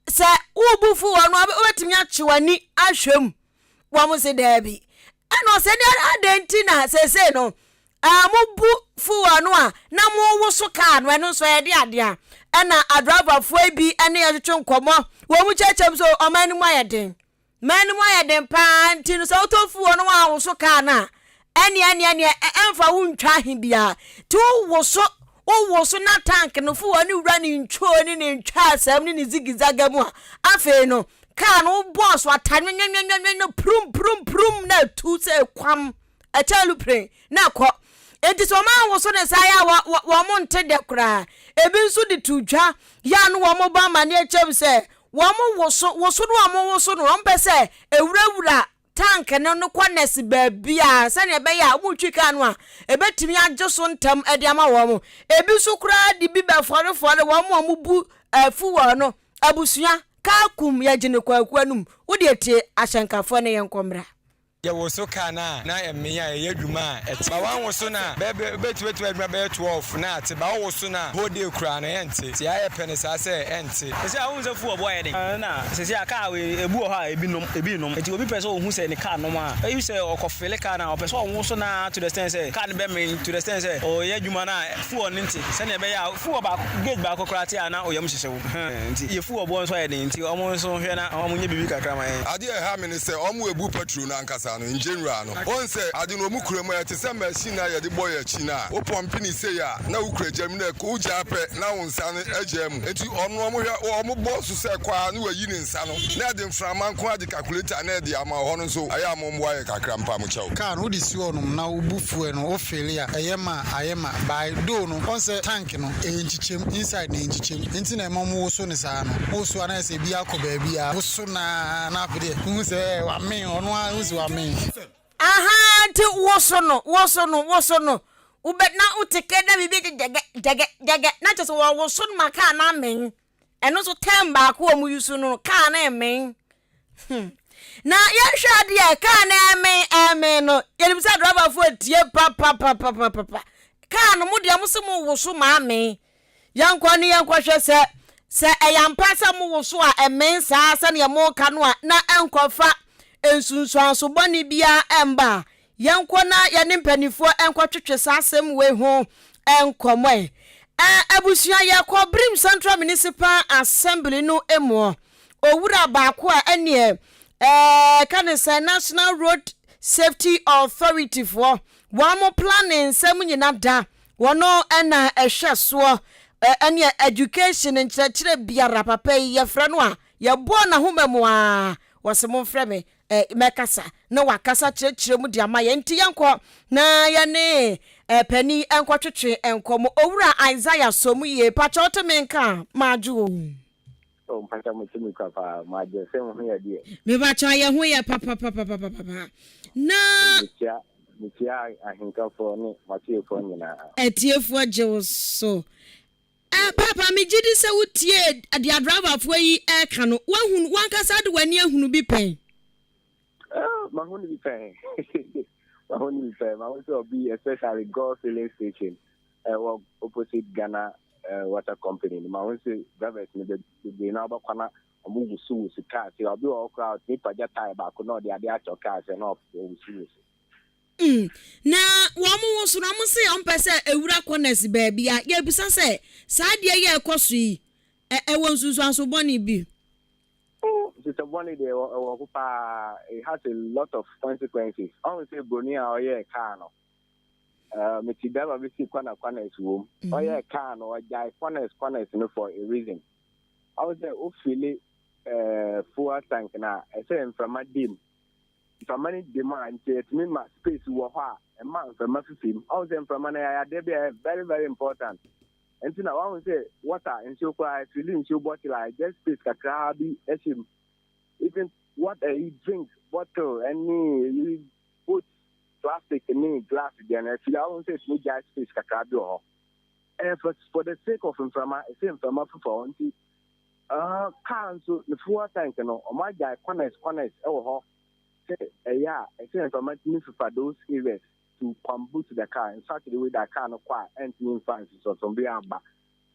Sɛ worebu fuel no a, wobɛtumi akye w'ani ahwɛ mu? Wɔn se daabi. Ɛna ɔsɛ ne adɛn nti na seesei no mobu fuel no a na mowoso kaa no ɛno nso ɛyɛ de adeɛ a ɛna adrabafoɔ yi bi ne yɛtwetwe nkɔmmɔ wɔn mu kyerɛkyerɛ mu sɛ ɔman no mu ayɛ den. Man no mu ayɛ den paa nti no sɛ wotɔ fuel no woanwoso kaa no a ɛneɛ ɛneɛ ɛneɛ ɛmfa wo ntwa ahe biara nti wowoso wowoso na tank no fuel no wura ne ntwoo ne ne ntwaasɛm ne ne zigizaga mu a afei no kaa no wobɔɔ so ata nwenwenwenwen no prum prum prum na atu sɛ kwam ɛkyɛ aluplane na ɛkɔ nti sɛ wɔn anwoso ne saa yɛ a wɔn nte dɛ koraa ebi nso de to dwa yɛ a no wɔn bɔ amaneɛ kyɛm sɛ Wɔwoso woso no a wɔwoso no, wɔpɛ sɛ ɛwurawura tank no no corners baabiara sɛnea ɛbɛyɛ a wɔretwi kaa no a, ɛbɛtumi agye so ntɛm de ama wɔn. Ebi nso koraa de bi bɛfɔrefɔre wɔn a wɔbu fuel no. Abusua, kaa kum yɛgye no kwaku anum. Wo deɛ tie ahyɛnkafoɔ no yɛnkɔ mmra. Yɛwoso car no a na ɛmee a ɛyɛ adwuma a ɛte ba wanwoso no a bɛbɛ wobɛtumi atumi adwuma bɛyɛ 12 na ate ba wowoso no a whole day koraa no ɛnte nti ayɛ pɛ no saa sɛ ɛnte. Sesei a wohu sɛ fuel bo ayɛ den na sesei a car wei ebi wɔ hɔ a ebi nom ebi nnom nti obi pɛ sɛ ohu sɛ ne car nom a eyi sɛ ɔkɔ fele car no a ɔpɛ sɛ ɔwoso no ara to the extent sɛ car no bɛmee to the extent sɛ ɔyɛ adwuma no a fuel no nte sɛnea ɛbɛyɛ a fuel baako gauge baako koraa te a na oyam hyehye wo nti yɛ fuel boɔ nso ayɛ den nti ɔmo nso nhwɛ na ɔmo nyɛ biribi kakra ma yɛn. Adeɛ a ɛha me ne sɛ ɔmo ebu petrol no ankasa no in general no wohu sɛ ade no ɔmo kura mu a ɛte sɛ machine a yɛde bɔ yɛn akyi no a wo pɔmpe no sei a na wo kura gya mu na ɛkɔ wo gyaa pɛ na wo nsa no agyaa mu nti ɔno ɔmo hwɛ ɔmo bɔ so sɛ ɛkɔ a na wayi ne nsa no na ɛde mframa nko ara de calculator na ɛde ama ɔhɔ no nso ɛyɛ a mo mmoa yɛ kakra mpa mo kyɛw. Car no wode si hɔ nom na wo bu fuel no wo fille a ɛyɛ ma a ayɛ ma by though no wɔn sɛ tank no ɛyɛ nkyekyɛm inside no ɛyɛ nkyekyɛm nti na ɛma ɔmo woso no saa no woso a na ayɛ sɛ ebi akɔ baabi a woso no aa na afei deɛ wohu sɛ ɛɛ wamee ɔno ara wohu sɛ wamee. Ahaa nti woso no woso no woso no wobɛ na wote kɛ na biribi de gyɛgɛ gyɛgɛ gyɛgɛ na kyerɛ sɛ wɔwoso no ma kaa no amen ɛno nso tɛm baako a wɔn yusu no kaa no ɛmen hmm na yɛhwɛ adeɛ kaa no ɛmen ɛmen no yɛnim sɛ driverfoɔ tie papapapapapa kaa no mo deɛ mo se mo woso ma amen Yɛnkɔ ne yɛnkɔhwɛ sɛ, sɛ ɛyɛ ampa sɛ mowoso a ɛmee saa sɛdeɛ moreka no a, na ɛnkɔfa nsunsuanso bɔne biara mma a. Yɛnkɔ na yɛne mpanimfoɔ nkɔtwetwe saa asɛm wei ho nkɔmmɔ ɛ. Ɛ, abusua, yɛkɔ Birim Central Municipal Assembly no mu. Owura baako a ɛneɛ, ɛɛ, ka ne sɛ National Road Safety Authority foɔ, wɔn mo planning nsɛm nyina da Wɔno na ɛhwɛ soɔ ɛneɛ education nkyerɛkyerɛ biara papa yi yɛfrɛ no a yɛbɔɔ n'ahoma mu aa wɔse momfrɛ me mɛkasa na wakasa kyerɛkyerɛ mu de ama yɛn nti yɛnkɔ na yɛne panin nkɔtwetwe nkɔmmɔ Owura Isaiah Somuye pakyɛ wote me nka a madwo o. Oh mpakyɛ mo te me kura paa madwo sɛ mo ho yɛ deɛ. Mepakyɛ yɛ ho yɛ papapapapapa na. Mekyia. Mekyia ahenkafoɔ ne m'atiefoɔ nyinaa. Atiefoɔ gye wo so. Eh, Paapa, megye di sɛ wotiee deɛ adraivafoɔ yi reka no. Woahunu, w'ankasa de w'ani ahunu bi pɛn? Eh, mahunu bi pɛn. Mahunu bi pɛn. Mahu sɛ obi, especially Goil filling station, ɛwɔ opposite Ghana eh, Water Company no, mahu sɛ drivers no bebree na wɔbɛkɔ na wɔn wusu kaa sɛ obi wɔ hɔ koraa ɔtumi pagya tae baako na ɔde adeɛ atɔ kaa sɛ na ɔwusu wusu. Na wɔn woso no, wɔn se wɔn pɛ sɛ ewura corners baabi a, yɛbisa sɛ, saa adeɛ yi a ɛkɔ so yi, ɛ ɛwɔ nsunsuanso bɔne bi? Oh, nsunsuanso bɔne deɛ ɛwɔ ɛwɔ hɔ paa. It has a lot of consequences. Ɔhu sɛ broni a ɔyɛɛ kaa no, uh, mete driver bi si corner corners wom. Ɔyɛɛ kaa no, ɔgyae corners corners no for a reason. Ɔhu sɛ wofili uh, fuel tank no a, ɛsɛ mframa di mu. Mframa no di mu a, nti ɛtumi ma space wɔ hɔ a ɛma mframa fifi mu. Ɔhu sɛ mframa no ɛyɛ adeɛ bi a ɛyɛ very very important. Nti na wahu sɛ water nsuo koraa ɛfili nsuo bottle a ɛgya space kakraa bi ɛhyɛ mu. Even what ɛyi drink bottle ɛne ɛyi both plastic ne glass deɛ no ɛfili a wahu sɛ ɛtumi gya space kakraa bi wɔ hɔ. Ɛyɛ for, for the sake of mframa, ɛsɛ mframa fifa hɔ nti Ah, car nso ne fuel tank no, wɔn agyae corners corners wɔ hɔ sɛ ɛyɛ a ɛsɛ mframa tumi fefa those areas to combust the car in such a way that car no kɔ a ɛntumi nfa nsosɔsɔ biara mba.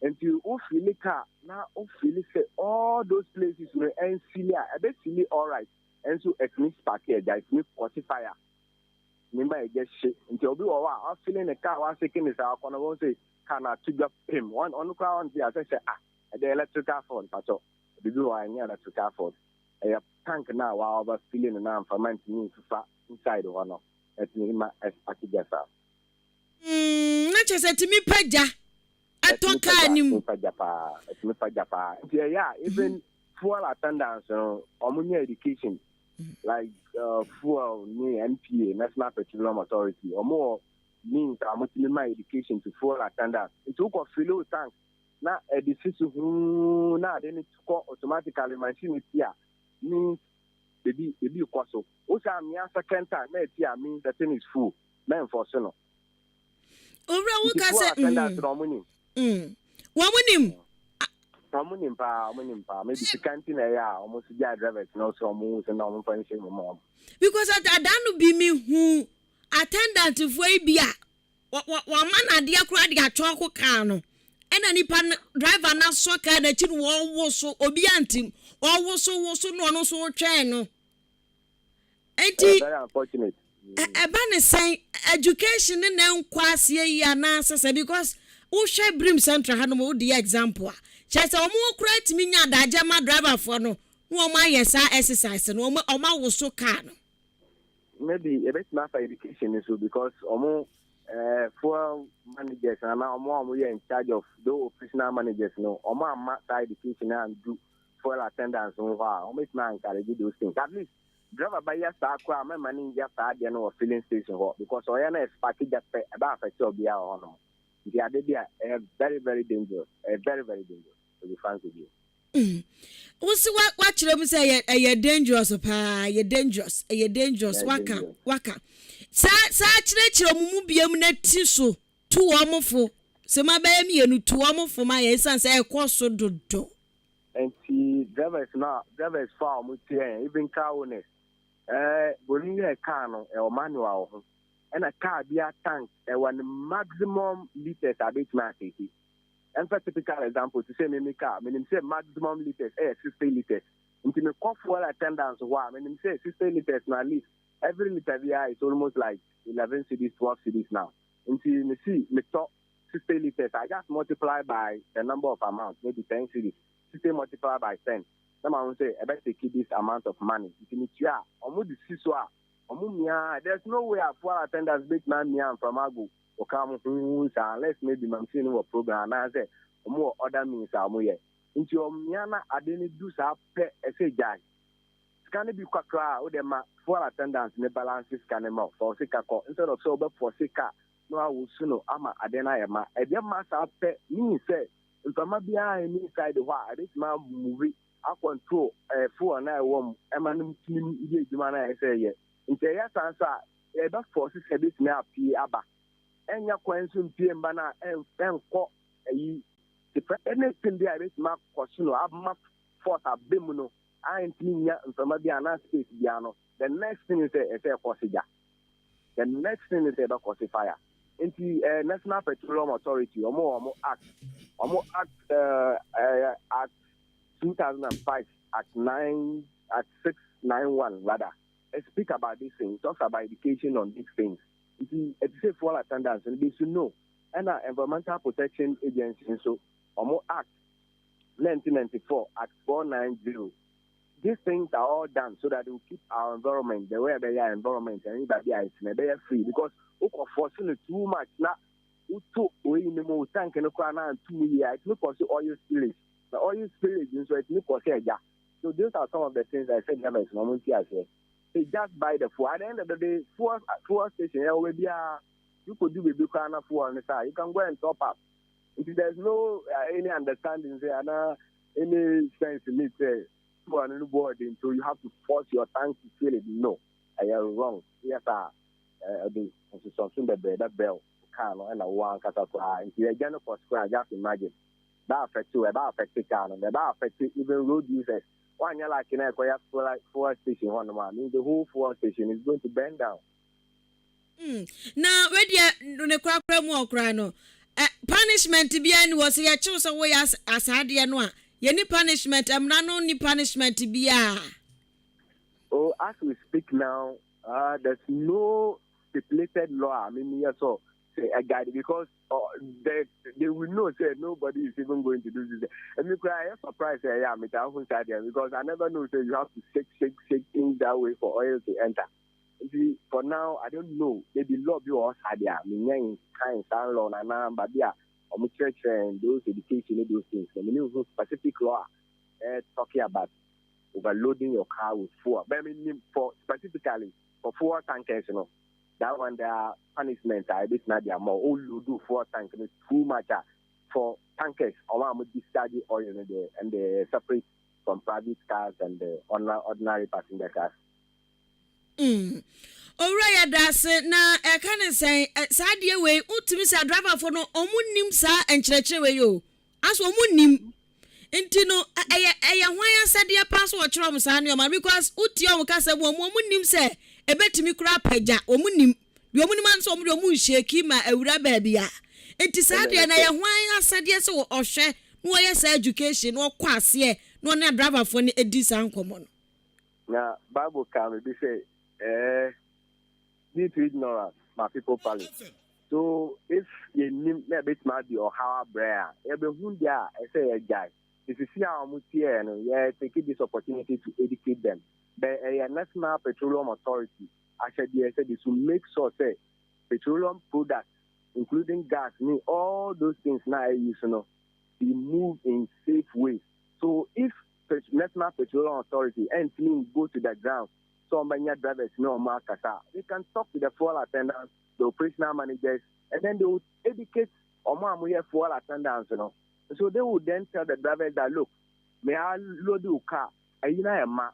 Nti wo fili car na wo fili sɛ all those places no ɛnsili a, ɛbɛ sili alright, nso ɛtumi spark ɛgya, ɛtumi kɔsi fire, ɛtumi ma ɛgya hye. Nti obi wɔ hɔ a wafili ne car waseke ne saa ɔkɔ no wɔn sɛ car no ato dwa pem, ɔno koraa ɔnte asɛ sɛ ah Ɛdeɛ electrical fault mpakyɛw biribi wɔ hɔ a ɛnyɛ electrical fault ɛyɛ tank no a wa over filling no na mframa ntumi nfifa inside hɔ no ɛtumi ma ɛspark gya saa. Mm, na kyerɛ sɛ ɛtumi pa gya ɛtɔ kaa no mu. Ɛtumi pa gya paa, ɛtumi pa gya paa. Nti ɛyɛ a even fuel attendants no wɔn nyɛ education like uh, fuel ne NPA National Petroleum Authority wɔn wɔ means a wɔtumi ma education to fuel attendants. Nti wokɔ fill tank na ɛde si so huu na ade no kɔ automatically machine no ti a means ebi ebi kɔ so. Wosan mia second time na ɛti a means the thing is full na enforce no. Owura wo Nti ka fuel sɛ attendants mm no ɔmo nim. mm wɔn nim. Ɔmo nim paa, ɔmo nim paa. Maybe sika nti na ɛyɛ a ɔmo nso gyae drivers no sɛ ɔmo hu sɛ na ɔmo mfa nhyɛ mu ma ɔmo. Because ada no bi me hu attendant foɔ yi bi a Wɔ wɔ wɔama no adeɛ koraa de atwɔko kaa no ɛna nipa no driver no asɔ kaa n'akyi no wɔwoso obiara ntim ɔwoso woso na ɔno nso wotwɛn no nti Very unfortunate. ɛba ne sɛn education ne na nkɔ aseɛ yi anaasɛ sɛ because wohwɛ Birim Central ha nom wode yɛ example a kyerɛ sɛ wɔn koraa tumi nya adagye ma driverfoɔ no na wɔn ayɛ saa exercise no wɔn wɔn awoso kaa no. Maybe ebetumi afa education no so because ɔmo eh, fuel managers anaa ɔmo a ɔmo yɛ in charge of those operational managers no ɔmo amma saa education no andu fuel attendants ho hɔ a ɔmo betumi a encourage those things. At least driver bɛyɛ saa koraa mɛma no nyɛ saa adeɛ no wɔ filling station hɔ because ɔyɛ no ɛspark gya pɛ ɛbɛ affect obiara wɔ hɔnom. Nti ade bi a ɛyɛ very very dangerous, ɛyɛ very very dangerous to be frank with you. Wo se wa wakyerɛ mu sɛ ɛyɛ ɛyɛ dangerous paa ɛyɛ dangerous ɛyɛ dangerous waka waka saa saa kyerɛkyerɛ wɔn mu biam na ti so tu wɔn fo sɛ ma bɛyɛ mmienu tu wɔn fo ma yɛ esan sɛ ɛkɔ so dodo. Nti drivers no drivers fo a wɔn tie yɛn even car owners ɛɛ broni yɛ car no ɛwɔ manual wɔ ho ɛna car bi a tank ɛwɔ ne maximum litres a betumi atake. Ɛmfa typical example te sɛ me me car, menim sɛ maximum litres ɛyɛ 60 litres. Nti me kɔ fuel attendants hɔ a, menim sɛ 60 litres no at least every litre biara is almost like 11 cedis, 12 cedis now. Nti me si me tɔ 60 litres, I just multiply by the number of amount, maybe 10 cedis, 60 multiply by 10, na ma ho sɛ ɛbɛ take this amount of money. Nti me tua a, ɔmo de si so a, ɔmo mia, there's no way a fuel attendants betumi amia mframa agu Wɔka wɔn ho saa unless maybe mamsin no wɔ program anaasɛ wɔn wɔ other means a wɔyɛ. Nti ɔmia na ade no du saa pɛ ɛsɛ gyae. Sika no bi kakra a wode ma fuel attendant no balance sika no ma wo fa wo sika kɔ instead of sɛ wobɛ force car na wawosu no ama ade no ayɛ ma. Ɛdeɛ ma saa pɛ means sɛ mframa biara nni inside hɔ a ɛbɛtumi a move a control eh, fuel no a ɛwɔ mu ɛma no tumi yɛ adwuma no a ɛsɛ yɛ. Nti ɛyɛ saa nso a. Ɛbɛ force sɛ ɛbɛtumi apue aba. Ɛnnya kwan nso mpue mma no a ɛnkɔ ayi. Anything bi a ɛbɛtumi akɔ so no ama force aba mu no a ɛntumi nnya mframa bi anaa space biara no, the next thing ne sɛ ɛsɛ ɛkɔ se gya. The next thing ne sɛ ɛbɛkɔ se fire. Nti eh, National Petroleum Authority, wɔn wɔ wɔn act, wɔn act eh, eh, act 2005, act 9, act 691 rather, speak about this thing, talks about education on these things. Nti ɛte sɛ fuel attendants no, they should know. Ɛna Environmental Protection Agency nso, wɔn act 1994, act 490. These things are all done so that they will keep our environment the way ɛbɛyɛ environment ɛne baabi a ɛtena ɛbɛyɛ free because wokɔ force no too much na woto wei no mu tank no koraa na anto mu yie a ɛtumi kɔ so oil spillage na oil spillage nso ɛtumi kɔ sɛ ɛgya. So those are some of the things I said drivers na wɔn nti aseɛ. They just buy the fuel. At the end of the day, fuel fuel station ɛwɔ baabi a you could do baabi koraa na fuel no saa you can go and top up. Nti there's no uh, any understanding sɛ ana any sense in it sɛ fuel no no bɔ ɔden so you have to force your tank to fill it. No, ɛyɛ wrong. Yes, ah, ɛde nsosɔnso bebree bɛbrɛ wo car no ɛna wo ankasa koraa nti ɛgya no kɔ so koraa just imagine. Ɛbɛ affect wo, ɛbɛ affect car no, ɛbɛ affect even road users. Woanyɛ lucky na ɛkɔyɛ fuel fuel station hɔnom a, means the whole fuel station is going to burn down. Mm, na wedeɛ ne korakora mu ɔkora no, eh, punishment biara ni hɔ sɛ yɛkyew sɛ woyɛ asaa adeɛ no a, yɛni punishment, mmara no ni punishment biara. Oh, as we speak now, uh, there's no stipulated law. I mean, yes, so say a guide because uh, they, they will know say nobody is even going to do this. And me cry, I surprised say yeah, me because I never know say you have to shake, shake, shake things that way for oil to enter. Nti for now I don't know maybe law bi wɔ hɔ saa deɛ a menya nkan saa law no anaa baabi a wɔn kyerɛkyerɛ those education ne those things no mene hu specific law a eh, talking about overloading your car with fuel but menim for specifically for fuel tankers no that one there are punishment a ebetumi ade ama wo load fuel tank no too much a for tankers wɔn a wɔn discharge oil no deɛ and they separate from private cars and the ordinary passenger cars. Mm. Owura yɛda ase na ɛka ne sɛn saa adeɛ wei wotumi sɛ driverfoɔ no ɔmo nim saa nkyerɛkyerɛ wei o aso ɔmo nim nti no ɛyɛ ɛyɛ hwan asɛdeɛ paa so wɔkyerɛ ɔmo saa nneɛma because wotie ɔmo kasa mu ɔmo ɔmo nim sɛ ebetumi kura apagya ɔmo nim deɛ ɔmo nim anso ɔmo deɛ ɔmo nhyɛki ma awura baabi a nti saa deɛ na ɛyɛ hwan asɛdeɛ sɛ ɔhwɛ na wɔyɛ saa education na ɔkɔ aseɛ na ɔne adrabafoɔ no edi saa nkɔmɔ no. Na Bible kaa me bi sɛ, eh, due to ignorance, my people perish. So if yɛnim na ɛbɛtumi ade ɔhaw abrɛ a, yɛbɛhu deɛ a ɛsɛ yɛgyae. Sisi a wɔn tiɛɛ no, yɛ take this opportunity to educate them. But ɛyɛ National Petroleum Authority ahyɛdeɛ sɛ they should make sure sɛ petroleum products including gas ne all those things na ɛyi so no be moved in safe ways. So if National Petroleum Authority ɛntumi go to the ground sɛ ɔmbɛnya drivers ne ɔmo akasa, they can talk to the fuel attendants, the operational managers, and then they will educate ɔmo a moyɛ fuel attendants no. So they will then tell the drivers that look, may I load your car, ɛyi na yɛ ma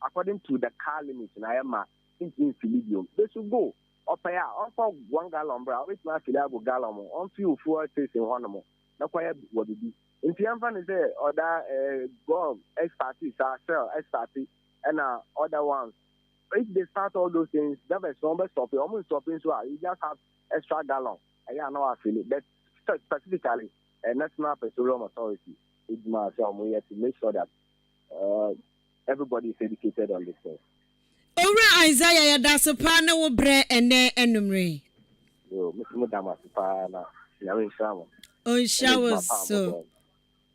according to the car limit na yɛ ma ntumi nfili biom. They should go. Ɔpɛ a ɔmfa 1 gallon bra, ɔbɛtumi afili agu gallon mu, ɔmfi fuel station hɔnom na kɔyɛ wɔ bibi. Nti yɛmfa ne sɛ ɔda ɛɛ GOIL ɛstart saa, Shell ɛstart ɛna other ones. If they start all those things, drivers wɔn bɛ stop, wɔn stop nso a you just have extra gallon ɛyɛ a na wafili. But specifically, uh, National Petroleum Authority edwuma sɛ wɔn yɛ to make sure that everybody is educated on this thing. Owura Isaiah, yɛda ase paa ne wo brɛ ɛnɛ anumere. Yo, mesi mo da mo ase paa na Nyame nhyira mo. Ɔnhyira wo so.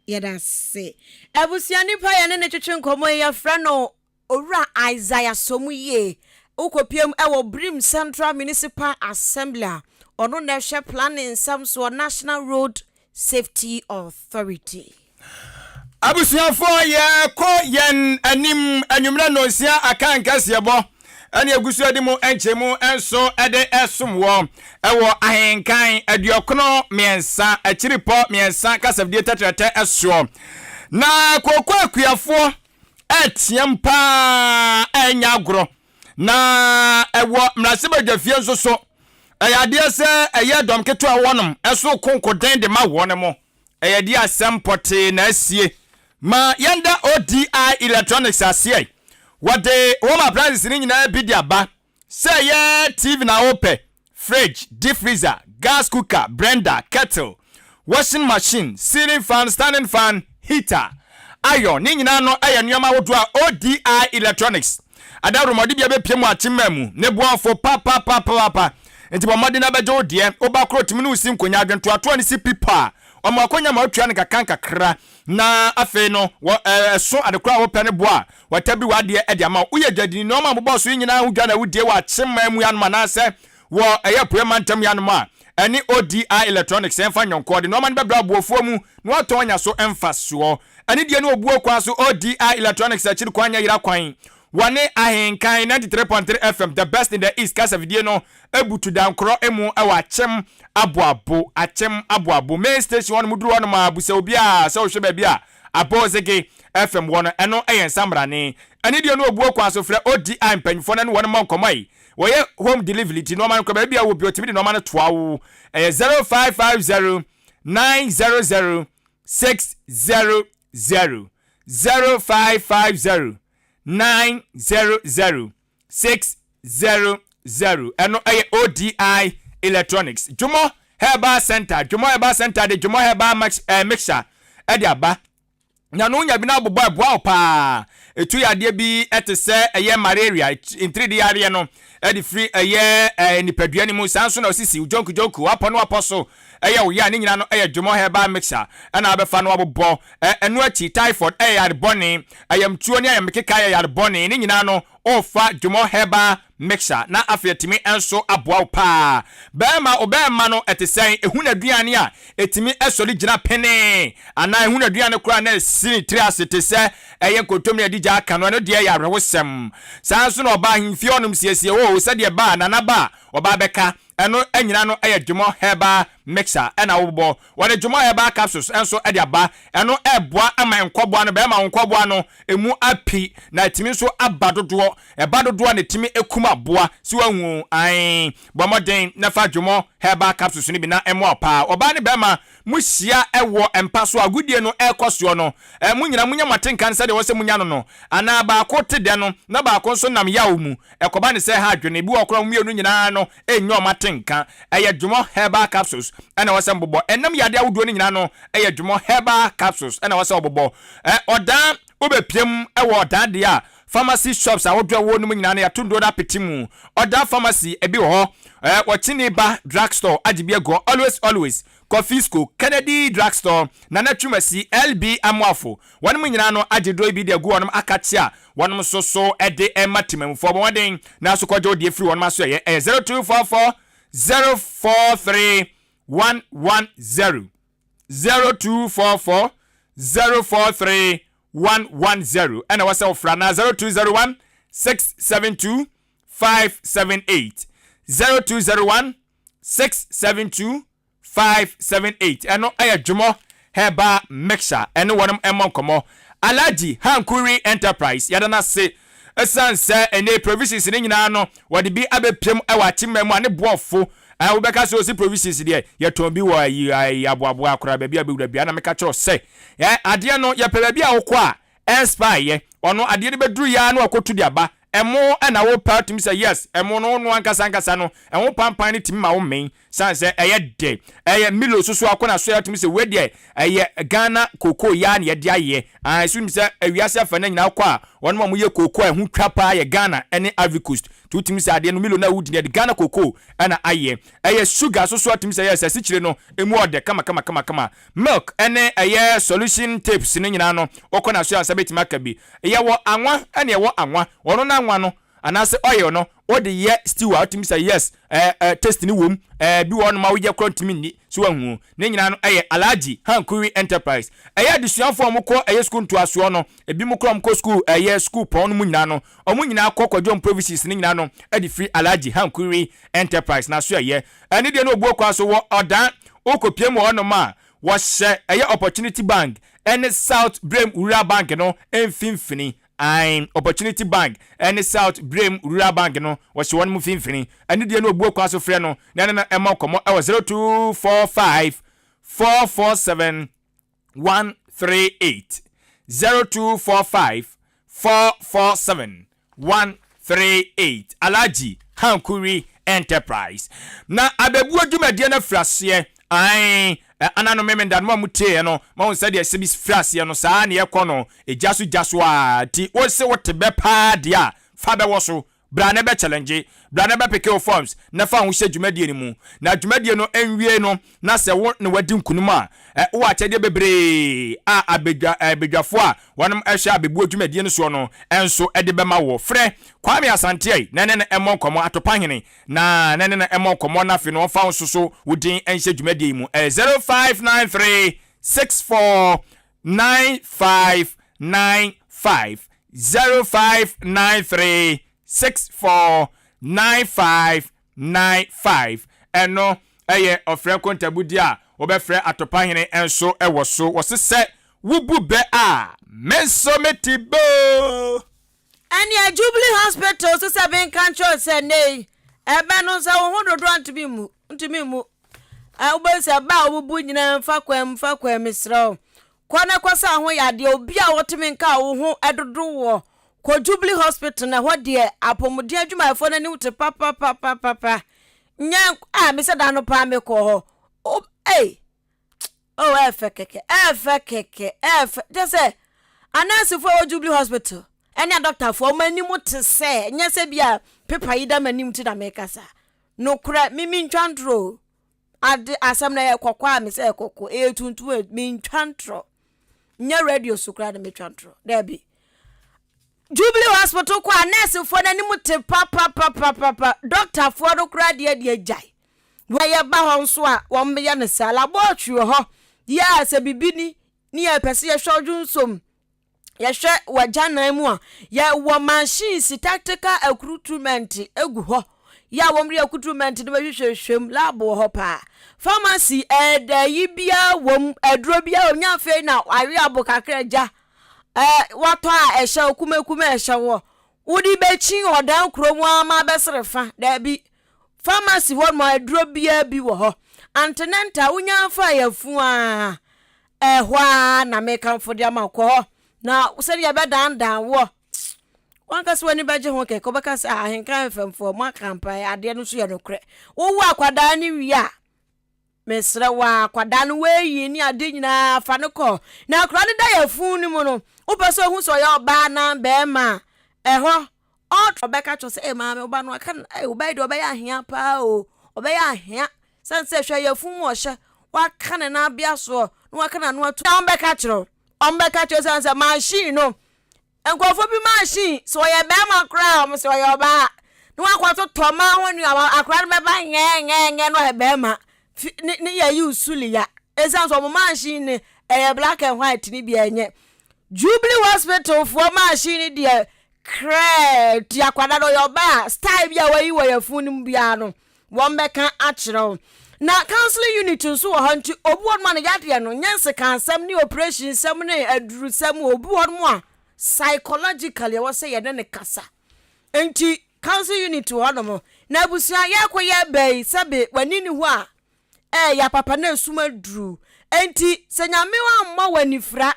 Yɛda ase. Abusua nipa yɛ ne ne twetwe nkɔmmɔ yi, yɛfrɛ no Owura Isaiah Somuye. Wokɔpiem ɛwɔ Birim Central Municipal Assembly a ɔno na ɛhwɛ planning nsɛm soɔ, National Road Safety Authority. Abusuafoɔ, yɛkɔ yɛn anim anwummerɛ 6:30 aka nkɛseɛbɔ ɛne egu so adi mu nkyɛmu nso ɛde ɛsom wɔ ɛwɔ Ahenkan 93.3 kasafidie tɛtrɛtɛ ɛsoɔ. Na kooko akuafoɔ ɛteɛm paa, ɛnyɛ agorɔ. Na ɛwɔ mmarahyɛbadwafie nso so, ɛyɛ adeɛ sɛ ɛyɛ dɔm ketewa a wɔnom ɛso konkoden de ma wɔn mo. Ɛyɛ deɛ asɛm pɔtee na asie. Ma yɛnda ODI Electronics aseɛ. Wɔde home appliances no nyinaa bi de aba. Sɛ ɛyɛ TV na wopɛ, fridge, deep freezer, gas cooker, blender, kettle, washing machine, ceiling fan, standing fan, heater, iron, ne nyinaa no yɛ nneɛma ahodoɔ a ODI Electronics adawurumɔde bi abɛpie mu akyemmaa mu ne boafo papapapaapa. Nti bɔ mmɔden na bɛgye wo deɛ. Wo ba koro tumi ne wo si nkonya, adwentoatoa ne si pipa a, wɔn akonya ma wotua no nkakra nkakra na afei no wɔ ɛso adekora a wopɛ no boa a Wɔatabiri w'adeɛ de ama wo. Woyɛ dwadini, nnoɔma a wɔbobɔɔ so yi nyinaa ho dwa na wodie wɔ Akyemman mu hanom anaasɛ wɔ ɛyɛ Apueɛ Mantam yi hanom a, ɛne ODI Electronics ɛmfa nyɔnkoɔ de nnoɔma no bɛbrɛ wo boɔfuo mu na woatɔn anya so mfasoɔ. Anidie ne obuo kwan so ODI Electronics akyiri kwan nyɛ yera kwan. Wɔne Ahenkan 93.3 FM, The Best in the East kasafidie no butu dankorɔ mu wɔ Akyem Aboabo, Akyem Aboabo Main Station hɔnom. Woduru hɔnom a, busa obiara sɛ wohwɛ baabi a Abɔdzege FM wɔ no, ɛno yɛ nsambrane. Ɛne deɛ no obuo kwan so frɛ ODI mpanyinfoɔ no ne wɔn mmɔ nkɔmmɔ yi. Wɔyɛ home delivery nti nnoɔma no kɔ baabi a wɔ bi otumi de nnoɔma no toa wo. Ɛyɛ 0550 900 600 0550 900 600 ɛno ɛyɛ ODI Electronics. Dwomɔ Herbal Center, Dwomɔ Herbal Center de Dwomɔ Herbal Max, eh, Mixture ɛde aba. Na no wonya bi na abobɔ ɛboa wo paa. Ɛtu yadeɛ bi ɛte sɛ ɛyɛ malaria, ntiridi yareɛ no ɛde firi ɛyɛ eh, nipadua no mu. Saa nso na osisi, jonku jonku, wapɔ no wapɔ so ɛyɛ wo ya, ne nyinaa no ɛyɛ Dwomɔ Herbal Mixture ɛna abɛfa no abobɔ. Ɛno akyi typhoid ɛyɛ yare bɔne, ayamtuo ne ayamkeka yɛ yare bɔne, ne nyinaa no Wofa Dwomɔ Herbal Mixture na afei atumi nso aboa wo paa. Bɛɛma, wo bɛɛma no ɛte sɛn? Ehu n'aduane a, ɛtumi sɔre gyina penee anaa ehu n'aduane koraa na ɛsi ne tiri ase te sɛ ɛyɛ nkontommire a yɛde gya aka no, ɛno deɛ ɛyɛ awerɛhosɛm. Saa nso na ɔbaa ahemfie hɔnom siesie oo sɛdeɛ ɛba a nana ba a ɔbaa bɛka Ɛno nyina no yɛ Dwomɔ Herbal Mixture na wobobɔ. Wɔde Dwomɔ Herbal Capsules nso de aba. Ɛno ɛboa ma nkɔboa no, bɛrima wo nkɔboa no ɛmu api na ɛtumi nso aba dodoɔ. Ɛba dodoɔ na ɛtumi kum aboa. So wahu o? Ae. Bɔ mmɔden na fa Dwomɔ Herbal Capsules no bi na ɛmmoa wo paa. Ɔbaa ne bɛrima mo hyia wɔ mpa so a agodie no ɛrekɔ soɔ no, mo nyina monya mo atenka no sɛdeɛ ɛwɔ sɛ monya no no. Anaa baako te dɛ no na baako nso nam yaw mu. Ɛkɔba no sɛ ɛha adwene. Ebi wɔ hɔ koraa a wɔn mmienu nyinaa no nnya wɔn atenka. Ɛyɛ Dwomɔ Herbal Capsules na ɛwɔ sɛ mobobɔ. Ɛnam yadeɛ ahodoɔ no nyinaa no yɛ Dwomɔ Herbal Capsules na ɛwɔ sɛ wɔbobɔ. Ɔdan, wobɛpia mu wɔ ɔdan deɛ a, pharmacy shops ahodoɔ a ɛwɔ no mu nyinaa no yɛato nnuro no apete mu. Ɔdan pharmacy ebi wɔ hɔ, Wɔkyini Ba Drug Store agye bi agu hɔ, Always Always, Kɔfisko, Kennedy Drug Store, Nana Twumasi, LB Amoafo, wɔnom nyinaa no agye duro yi bi de agu wɔnom akakye a wɔnom nso so de rema temamufoɔ. Bɔ mmɔden na so kɔgye wo deɛ firi wɔnom asoɛeɛ. Ɛyɛ 0244 043 110, 0244 043 110 ɛna ɛwɔ sɛ wofrɛ anaa 0201 672 578, 0201 672 578 ɛno ɛyɛ dwomɔ herbal mixture ɛne wɔnom ɛmmɔ nkɔmmɔ. Alhaji Hankuri Enterprise yɛda no ase ɛsiane sɛ ɛnɛ provisions no nyinaa no wɔde bi abɛpiem ɛwɔ akyemma mu a ne boɔfo ɛɛ wobɛka sɛ ɔsi provisions deɛ yɛtɔn bi wɔ ayi ayi aboaboa akora baabi a bɛwura bia na meka kyerɛ sɛ ɛ adeɛ no yɛpɛ baabi a wokɔ a ɛnspire yɛ ɔno adeɛ no bɛduru yɛ na wakɔtu de aba ɛmo ɛna wopɛ atumi sɛ yes ɛmo no no ankasa ankasa no ɛho pampan no tumi ma wo mmɛn Sane sɛ ɛyɛ dɛ. Ɛyɛ Milo soso akɔ na so yɛ tumi sɛ wei deɛ ɛyɛ Ghana cocoa yi ara na yɛde ayɛ. Ae so nim sɛ ewiase afa no nyinaa wokɔ a wɔnom a wɔyɛ cocoa a ɛho twa paa yɛ Ghana ɛne Ivory Coast. Nti wotumi sɛ adeɛ no Milo no a wodi no yɛde Ghana cocoa ɛna ayɛ. Ɛyɛ sugar soso atumi sɛ yes asikyire no emu ɔdɛ kama kama kama kama. Milk ɛne ɛyɛ solution tapes no nyinaa no wokɔ na so yɛ ansa bɛtumi aka bi. Yɛwɔ anwa ɛne ɛwɔ anwa. Ɔno n'anwa no Anaasɛ oil no wode yɛ stew a wotumi sɛ yes eh, eh, taste no wom eh, bi wɔ hɔnom a woyɛ koraa ntumi nni so wahu ne nyinaa no ɛyɛ Alhaji Hankuri Enterprise ɛyɛ adesuafoɔ a wɔkɔ ɛyɛ sukuu ntoasoɔ no ebi mo koraa wɔkɔ sukuu ɛyɛ sukuu pɔn no mu nyinaa no wɔn nyinaa kɔ kɔgye wɔn provisions no nyinaa no ɛde firi Alhaji Hankuri Enterprise na so ɛyɛ ɛne deɛ no obuo kwan so wɔ ɔdan wokɔpie mu wɔ hɔnom a wɔhyɛ ɛyɛ Opportunity Bank ɛne South Brem Rural Bank no mfimfini. Ae, Opportunity Bank ne South Birem Rural Bank no, wɔhyɛ wɔn mfimfini. Ɛno deɛ no obuo kwan so frɛ no na ɛne no mmɔ nkɔmmɔ wɔ 0245 447 138, 0245 447 138. Alhaji Hankuri Enterprise. Na abɛbuo dwumadie no afiri aseɛ. Ae, ana no Memenda no mo a motieɛ no, moahu sɛdeɛ ɛsɛ bi firi aseɛ no, saa na ɛkɔ no, egya so gya so ara. Nti wose wote bɛ paa deɛ a, fa bɛwɔ so. Bra na bɛ challenge, bra na bɛ peke wo forms na fa wo ho hyɛ dwumadie no mu. Na dwumadie no nwie no na sɛ wo na wadi nkunim a, wowɔ akyɛdeɛ bebree a abadwa, abadwafoɔ a wɔnom hwɛ abɛbuo dwumadie no soɔ no nso de bɛma woɔ. Frɛ Kwame Asanteai na ɛne no mmɔ nkɔmmɔ, Atopahene, na na ɛne no mmɔ nkɔmmɔ na afei no ɔmfa wo nso so wo din nhyɛ dwumadie yi mu. Ɛyɛ 0593 64 9595 0593 64 9595 Ɛno yɛ ɔfrɛ nkontabudi a wɔbɛfrɛ Atopahene nso wɔ so. Wɔse sɛ wobu bɛ a, me nso mete bɛ o. Ɛnneɛ Jubilee Hospital so sɛ menka nkyerɛ wo sɛ nnɛ yi, ɛbɛ no sɛ wo ho dodoɔ a ntumi mmu, ntumi mmu. Wobɛhu sɛ ɛbɛ a wobubu nyinaa mfa kwan mu, mfa kwan mu, mesrɛ wo. Kɔ na kɔsa ho yadeɛ, obi a wɔtumi nka wo ho dodo woɔ, kɔ Jubilee Hospital na ɛhɔ deɛ apɔmuden adwumayɛfoɔ no anim te papapapapa. Nyɛ a mesɛ da no paa mekɔɔ hɔ. O, ei, Oh, ɛfɛ kɛkɛ, ɛfɛ kɛkɛ, ɛfɛ. Kyɛ sɛ, anɛɛsefoɔ a ɛwɔ Jubilee Hospital ɛne adɔktafoɔ, wɔn anim te sɛ, nyɛ sɛ bi a pepa yi da m'anim ti na mekasa. Nokorɛ, me mentwa ntorɔ o. Ade, asɛm no ɛyɛ kɔkɔɔ a me sɛ ɛyɛ kɔkɔɔ, ɛyɛ tuntum a mentwa ntorɔ. Nyɛ radio so koraa na metwa ntorɔ. Daabi. Jubilee Hospital kɔ a, nɛɛsefoɔ no anim te papapapapapa. Dɔktafoɔ no koraa deɛ deɛ gyae. Wɔn a yɛba hɔ nso a, wɔyɛ no saa. Laboratory wɔ hɔ yɛ a sɛ biribi ni ne yɛpɛ sɛ yɛhwɛ ɔdwonsom, yɛhwɛ w'agyanan mu a, yɛwɔ machines, tactical accoutrement gu hɔ. Yɛ a wɔde accoutrement no bɛhwehwɛhwɛ mu. Lab wɔ hɔ paa. Pharmacy, ɛda yi biara wɔ mu, aduro biara wɔ mu. Nyɛ afei na awe abo kakra gya. Ɛɛ watɔ a ɛhyɛ wo kumakum a ɛhyɛ wɔ. Wode bɛkyin ɔdan kuro mu ara ma abɛsere fa. Daabi. Pharmacy hɔ nom aduro biara bi wɔ hɔ. Antenatal wonya fa yafunu a, ɛhɔ ara na mekamfo de ama wo. Kɔ hɔ na sɛdeɛ ɛbɛdandan woɔ. Wankasa w'ani bɛgye ho kɛkɛ. Wobɛka sɛ ah, Ahenkan FM foɔ moaka ampa, adeɛ no nso yɛ nokorɛ. Wowo akwadaa no wie a, Mesrɛ wo ara, akwadaa no woayi ne ade nyinaa fa no kɔ. Na akwadaa no da yafunu no mu no, wopɛ sɛ ohu sɛ ɔyɛ ɔbaa anaa barima a, ɛhɔ ɔt ɔbɛka kyerɛ sɛ, ee maame, wo ba no aka no, ee wo ba yi deɛ ɔbɛyɛ ahea paa o, ɔbɛyɛ ahea. Sane sɛ hwɛ yafunu mu ɔhyɛ, waka ne nan abea soɔ na waka n'ano ato. Wɔbɛka kyerɛ wo, wɔbɛka kyerɛ wo sane sɛ machine no Nkurɔfoɔ bi machine sɛ ɔyɛ bɛrima koraa a wɔn sɛ ɔyɛ ɔbaa na wakɔtotɔ mmaa ho nneɛma akwadaa no bɛba ngɛngɛngɛ na ɔyɛ bɛrima fi ne ne yɛ yi suliya esan sɛ wɔn machine no ɛyɛ black and white ne bi ɛnyɛ Jubilee hospital foɔ machine no deɛ krɛɛ ti akwadaa no ɔyɛ ɔbaa style bi a wɔayi wɔ yɛn fun no mu biara no Wɔbɛka akyerɛ wo. Na counseling unit nso wɔ hɔ nti obi wɔ nom a ne yadeɛ no nyɛ nsekansɛm ne operation nsɛm ne adurusɛm obi wɔ nom a psychologically ɛwɔ sɛ yɛne ne kasa nti counseling unit wɔ hɔ nom na abusua yɛkɔ yɛ bɛyi sɛbe w'ani ni hɔ a ɛyɛ papa na esum aduru nti sɛ nyame wammɔ w'anifira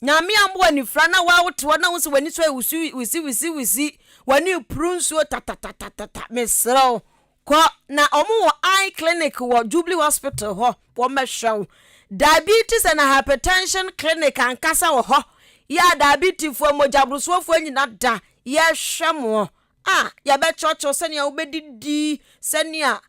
Nyame ammɔ w'anifira na woa wote hɔ na wo sɛ w'ani so ayɛ wusi wusi wusi wusi w'ani puru nsuo tatatatata mesrɛ wo kɔ na ɔmo wɔ eye clinic wɔ Jubilee Hospital hɔ wɔmmɛhwɛ wo diabetes and hypertension clinic ankasa wɔ hɔ yɛ a diabetifoɔ mogyaborosoɔfoɔ nyina da yɛhwɛ moɔ a yɛbɛkyerɛkyerɛ sɛnea wobɛdidi sɛnea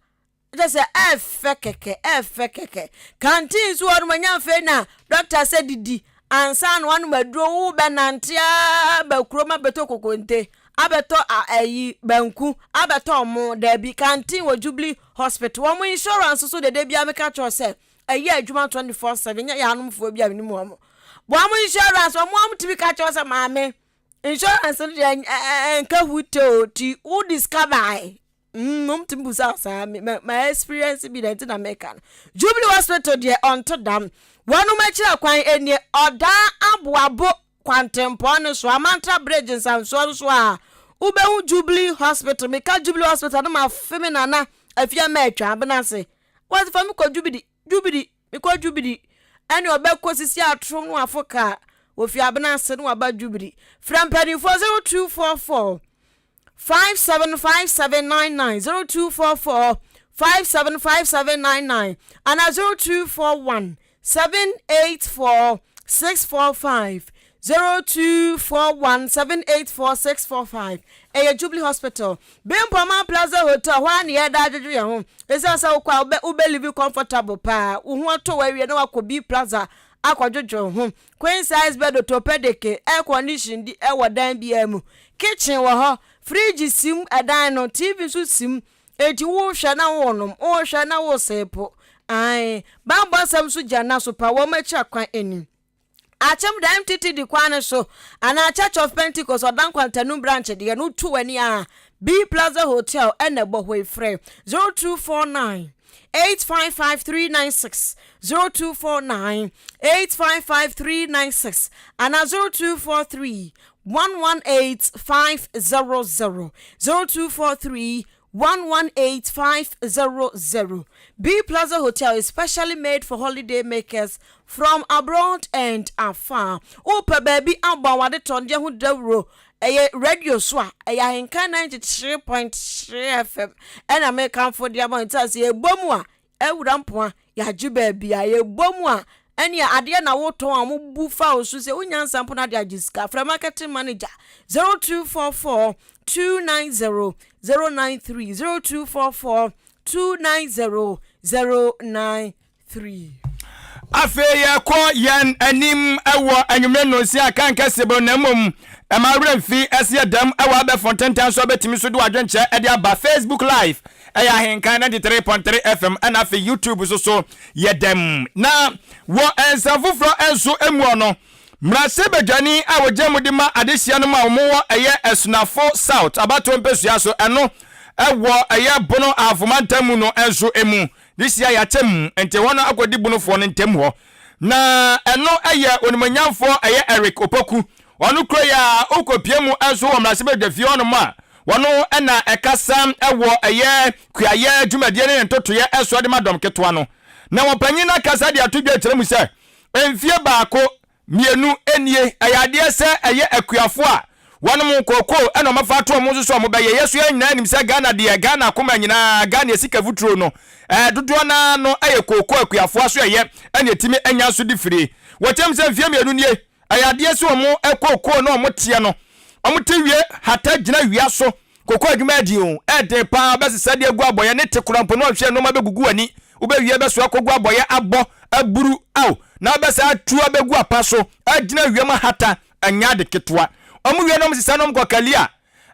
Kyerɛ sɛ ɛɛfɛ kɛkɛ, ɛɛfɛ kɛkɛ. Canteen nso hɔ nom ɛnyɛ afei na doctor sɛ didi ansa na wanom aduro wo bɛnante ara ba kurom abɛtɔ kokonte, abɛtɔ ayi banku, abɛtɔ ɔmo daabi. Canteen wɔ Jubilee Hospital. Wɔn insurance nso dede biara meka kyerɛ sɛ ɛyɛ adwuma 24/7 nyɛ yɛanomfoɔ bi a menim wɔn. Wɔn insurance wɔn wɔn tumi ka kyerɛ sɛ maame insurance no deɛ ɛnka hute o ti wo discover Mm, mom tumi busa wo saa me ma ma experience bi na nti na meka no. Jubilee Hospital deɛ ɔnto dam. Wɔnom akyira kwan nie ɔdaa aboabo. kwantempɔn no so, Amantra Bridge nsansoɔ no so a, wobɛhu Jubilee Hospital. Meka Jubilee Hospital no mafe me nana afie ama atwa abena ase. Wɔse fa me kɔ Jubilee, Jubilee, mekɔ Jubilee. Ɛne ɔbɛkɔ sisi atoro no afo kaa wɔfi abena ase no waba Jubilee. Frɛ mpanimfoɔ 0244 575799 0244 575799 anaa 0241 784 645 0241 784 645 Ɛyɛ Jubilee Hospital, Bempɔman Plaza Hotel, hɔ ara na yɛda adwodwo yɛn ho. Ɛsiane sɛ wokɔ a wobɛ wobɛ live comfortable paa, wo ho atɔ wo awie na wakɔ B Plaza akɔdwodwo wo ho. Queen size bed orthopedic, air condition di ɛwɔ dan biara mu. Kitchen wɔ hɔ, fridge si mu, ɛdan no, TV nso si mu. Enti wohwɛ na wonom, wohwɛ na woseepo. Ae, bammɔ asɛm nso gya nna so pa, wɔn akyi akwan nni. Akyem da MTTD kwan no so anaa Church of Pentecost Ɔdan Kwantanum branch deɛ no wotu w'ani a, B Plaza Hotel ɛna ɛbɔ hɔ yi. Frɛ 0249 855 396, 0249 855 396 anaa 0243 118 500, 0243 118500. B Plaza Hotel is specially made for holiday makers from abroad and afar. Wopɛ baabi abɔ awade tɔndeɛ ho dawuro ɛyɛ radio so a ɛyɛ Ahenkan 93.3 FM ɛna mekamfo de ama nti sɛ yɛbɔ mu a Awura mpoa, yɛagye baabi a yɛbɔ mu a, ɛneɛ adeɛ na wotɔn a wɔbu fa wo so sɛ wo nyansa mpo no ade agye sika. Frɛ marketing manager 0244 290 093 0244 290 093. Afei yɛkɔ yɛn anim wɔ anwummerɛ nnɔnsia a kan kɛseɛ bɔ na mmom ɛma werɛ mfi ɛseɛ dɛm wɔ abɛɛfo ntentan so abɛtumi so de w'adwenkyerɛ de aba Facebook live ɛyɛ Ahenkan 93.3 FM ɛna afei YouTube nso so yɛ dɛm. Na wɔ nsɛm foforɔ nso muɔ no, mmarahyɛbadwani a wɔgyina mu de ma adehyeɛ no ma wɔn wɔ ɛyɛ Asunafo South abatoɔ mpɛsua so ɛno ɛwɔ ɛyɛ Bono Ahafo mantam mu no nso mu de hyia yɛakyɛ mu nti ɛhɔ no akɔdi Bonofoɔ no ntam hɔ na ɛno ɛyɛ onimuonyamfoɔ ɛyɛ Eric Opoku Ɔno kuro yi a wokɔpie mu nso wɔ mmarahyɛbadwafie hɔnom a, wɔno na ɛkasa wɔ ɛyɛ kuayɛ dwumadie ne ne ntotoeɛ soɔ de ma dɔm ketewa no. Na wɔn panyin no akasa de ato dwa akyerɛ mu sɛ, mfie baako, mmienu nie, ɛyɛ adeɛ sɛ ɛyɛ akuafoɔ a wɔnom kookoo na wɔafa ato wɔn nso sɛ wɔbɛyɛ. Yɛ so yɛn nyinaa nim sɛ Ghana deɛ, Ghana akoma nyinaa, Ghana sika futuro no, dodoɔ no ara no yɛ kookoo akuafoɔ aso ɛyɛ na ɛtumi nya nso de firie. Wɔkyerɛ mu sɛ mfie mmienu nie, Ɛyɛ adeɛ sɛ wɔn kookoo na wɔn teɛ no, wɔn te wie hata gyina wia so. Kookoo adwuma yɛ den o, ɛyɛ den paa, wobɛsesa de agu abɔeɛ ne te koraa mpo na wɔnhwɛ nnoɔma bɛgugu w'ani, wobɛwie bɛsoa akɔgu abɔeɛ abɔ, aburu, ao, na wobɛsan atu abɛgu apa so agyina wia mu ahata, ɛnyɛ ade ketewa. Wɔn wie na wɔn sesa na wɔn kɔ kali a,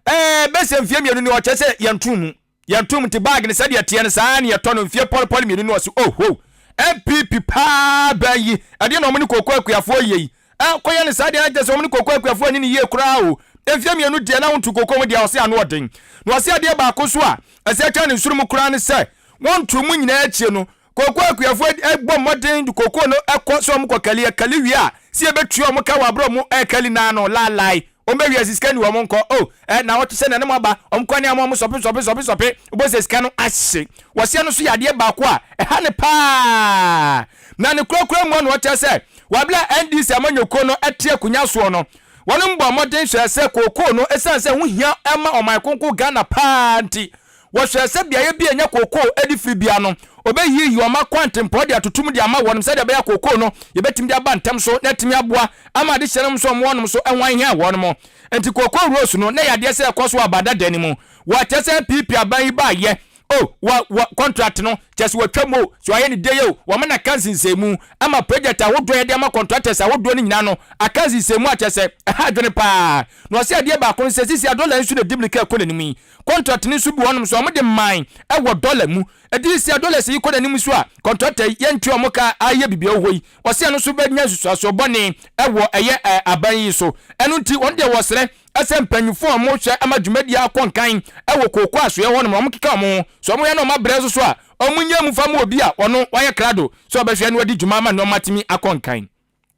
ɛɛ bɛsɛ mfeɛ mmienu ni ɔkyerɛ sɛ yɛntoo mu. Yɛntom nti bag no sɛdeɛ ɛteɛ no saa ara na yɛtɔ no mfeɛ pɔlepɔle mmienu no ɔse oho NPP paa bɛn yi ɛdeɛ na ɔmo ne kooko akuafoɔ yɛ yi eh kɔyɛ no saa deɛ na kyerɛ sɛ ɔmo ne kooko akuafoɔ anni no yie koraa o mfeɛ mmienu deɛ na wonto kooko mu deɛ ɔse ano ɔden na ɔse adeɛ baako nso a ɛsɛ atwa ne nsono mu koraa ne sɛ wɔnto mu nyinaa akyie no Kooko akuafoɔ bɔ mmɔden de kooko no kɔ sɛ wɔn kɔ kali, ɛkali wie a, sɛ yɛbɛtua wɔn ka wɔ aberɛ a wɔn ɛrekali no ara no, laalae, wɔn bɛwie a sika nni wɔn nkɔ, oh, ɛ, naawɔtwe sɛ na ne mo aba, wɔn kɔ ne ama wɔn sɔpe sɔpe sɔpe sɔpe, wobɛhu sɛ sika no ahye. Wɔseɛ no nso yɛ adeɛ baako a ɛha no paa, na ne korakora mu a na ɔkyerɛ sɛ wɔ aberɛ a NDC amanyɔkuo no te akonya soɔ no, wɔn bɔɔ mmɔden hwɛɛ sɛ kooko no ɛsiane sɛ ɛho hia ma ɔman kronkron Ghana paa nti, Wɔhwɛɛ sɛ beaeɛ bi a ɛnya kookoo de firi biara no, wɔbɛyiyi wɔn akwantempɔn de atoto mu de ama wɔnom sɛdeɛ ɛbɛyɛ a kookoo no yɛbɛtumi de aba ntɛm so na atumi aboa ama adehyeɛ nom nso a wɔwɔ nom so ho ahia wɔnom. Enti kookoo rose no na ɛyɛ adeɛ sɛ ɛkɔ so wɔ aba dada no mu. Wɔkyerɛ sɛ NPP aban yi baeɛ o, wɔ wɔ contract no kyerɛ sɛ wɔatwa mu o, sɛ wɔayɛ no dei o, wɔn na aka nsensɛnmu ama project ahodoɔ a yɛde ama contractors ahodoɔ no nyinaa no aka nsensɛnmu a kyerɛ sɛ ɛha adwene paa. Na wɔsɛ adeɛ baako ne sɛ sisi a dollar nso na ɛdi mirika ɛkɔ n'anim yi, Kɔntrat no nso bi wɔ hɔnom nso a wɔde man wɔ dɔla mu. Ɛde sɛ dɔlas yi kɔ n'anim nso a, kɔntrata yi yɛntua wɔn ka a yɛ biribi wɔ hɔ yi. Ɔse ɛno nso bɛnya nsusuasoɔ bɔne wɔ ɛyɛ aban yi so. Ɛno nti wɔn deɛ wɔsrɛ sɛ mpanyinfoɔ a wɔhwɛ ama dwumadie akɔ nkan wɔ kooko asoeɛ hɔnom no wɔnkeka wɔn ho. Sɛ wɔyɛ na wɔn abrɛ nso so a, wɔnyɛ mu fa ma obi a ɔno wayɛ krado sɛ ɔbɛhwɛ na wadi dwuma ama nnoɔma atumi akɔ nkan.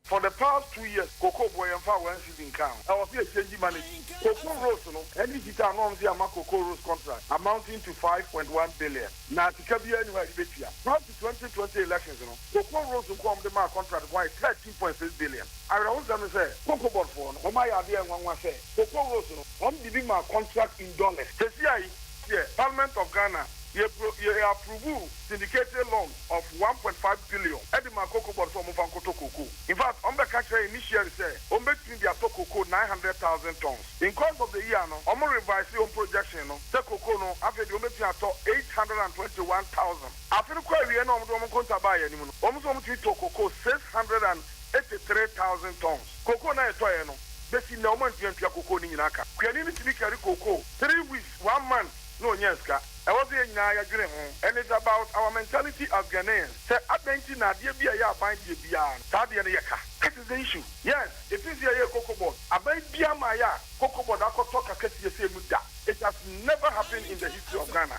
For the past 2 years, cocoa boɔ yɛmfa one cedi nka ho. Ɛwɔ sɛ yɛ change management. Cocoa Roads no, NDC time na wɔn sɛ yɛama Cocoa Roads contract amounting to 5.1 billion. Na sika biara nni hɔ a yɛde bɛtua. Prior to 2020 elections no, Cocoa Roads nko a wɔde maa contract nko ayɛ 13.6 billion. Awerɛhosɛm ne sɛ, Cocoa Board foɔ no, wɔn ayɛ adeɛ nwanwa sɛ, Cocoa Roads no, wɔn de bi maa contract in dollars. Seesei yi deɛ, Parliament of Ghana, yɛ pro, yɛ approve syndicated loan of 1.5 billion de maa Cocoa Board sɛ wɔmfa nkɔtɔ cocoa. In fact, wɔn bɛka kyerɛ initially sɛ wɔn bɛtumi de atɔ cocoa 900,000 tons. In course of the year no, wɔn revise wɔn projection no sɛ cocoa no afei deɛ wɔn bɛtumi atɔ 821,000. Afe no kɔ awie na wɔn de wɔn nkonta baa yɛn anim no, wɔn nso wɔn tumi tɔ cocoa 683,000 tons. Cocoa no a yɛtɔeɛ no, bɛsi nnɛ wɔn antumi antua cocoa no nyinaa ka. Kuani no tumi kari cocoa 3 weeks, one month na ɔnyaa sika. Ɛwɔ sɛ yɛn nyinaa yɛdwene ho and it's about our mentality as Ghanaians sɛ adɛn nti na adeɛ bi a ɛyɛ aban deɛ biara no, saa adeɛ no yɛ ka. That is the issue. Yes, ɛfiri sɛ yɛyɛɛ Cocoa Board, aban biara mmaeɛ a Cocoa Board akɔtɔ ka kɛseɛ sei mu da. It has never happened in the history of Ghana.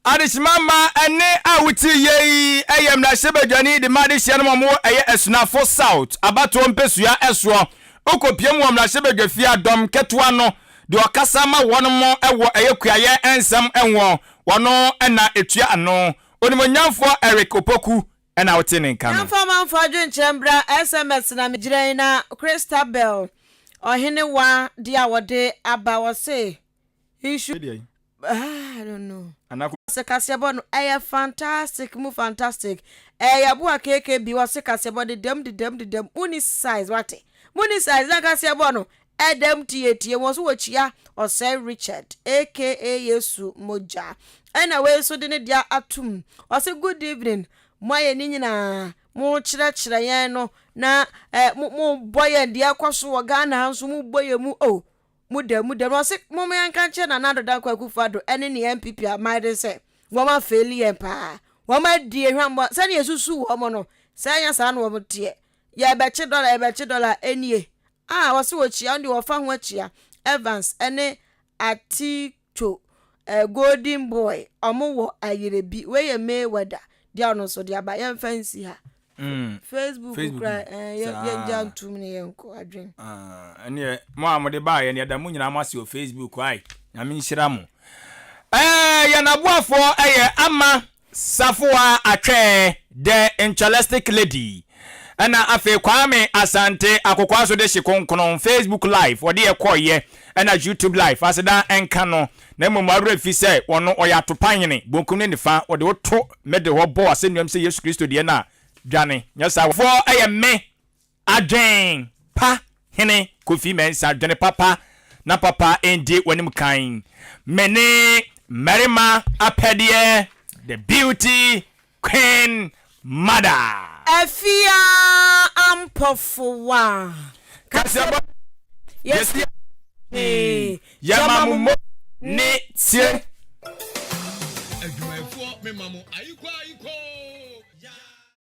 Adehyema mma ɛnne a wotie yei yɛ mmarahyɛbadwani de ma adehyeɛ no ma wɔwɔ ɛyɛ Asunafo South abatoɔ mpesua soɔ. Wokɔpie mu wɔ mmarahyɛbadwafie a dɔm ketewa no deɛ ɔkasa ma wɔn wɔ ɛyɛ kuayɛ nsɛm ho wɔno na ɛtua ano. Onimuonyamfoɔ Eric Opoku na wote ne nka no. Yɛmfa amanfoɔ adwenkyerɛ mbra SMS na megyina yi na Christabel Ɔhenewa deɛ a wɔde aba wɔse he should ah, I don't know. Wɔse kaseɛbɔ no ɛyɛ fantastic mu fantastic. Ɛyɛ aboa KKB wɔse kaseɛbɔ dedam dedam dedam muni size wate muni size na kaseɛbɔ no ɛdam tietie wɔn so wɔkyia Ɔsɛe Richard aka Yesu Mogya ɛna wei nso de ne dea atum ɔse good evening mo ayɛ ne nyinaa mo kyerɛkyerɛ yɛn no na ɛ mo mo bɔ yɛn deɛ ɛkɔ so wɔ Ghana ha nso mo bɔ yɛn mu o mo da mu da mu ɔse mo mo yɛn ka nkyerɛ Nana Addo Dankwa Akufo-Addo ɛne ne NPP aman de sɛ wɔn afail yɛn paa, wɔn adi ehwammɔ sɛdeɛ esusu wɔn no sɛ ɛnyɛ saa na wɔn teɛ. Yɛbɛkye dɔla, yɛbɛkye dɔla enie a wɔse wɔkyia wɔn deɛ wɔfa ho akyia Evans ɛne Atito eh, Golden Boy ɔmo wɔ ayerɛbi. Wei yɛ Mayweather deɛ ɔno nso de aba. Yɛmfa nsi ha. Facebook kura eh, yɛngya ntum ne yɛnkɔ adwen. Ah, ɛneɛ mo a mode baayɛ no yɛda mo nyinaa mo ase wɔ Facebook ai. Nyame nhyira mo. Ɛɛ yɛn aboafoɔ ɛyɛ Ama Safoa Atwɛɛ the Inchelistic Lady ɛna afei Kwame Asante Akokoa so de hye kronkron Facebook live wɔde yɛ kɔɔyɛ ɛna YouTube live aseda nka no na mmom wawerɛ fi sɛ wɔno ɔyɛ atopa hene bonkum ne nifa wɔde wo to middle hɔ bɔ asɛnnuam sɛ Yesu Kristo deɛ no a dwane nyɛ saa foɔ ɛyɛ me Adwen pa hene Kofi Mensah dwene papa na papa ndi w'anim kan. Me ne mmarima apɛdeɛ the beauty queen mother. Afia Ampɔfowa. Kaseɛbɔ yɛsi pii yɛma mo mo ne tie. Adwumayɛfoɔ mema mo ayikɔ ayikɔ.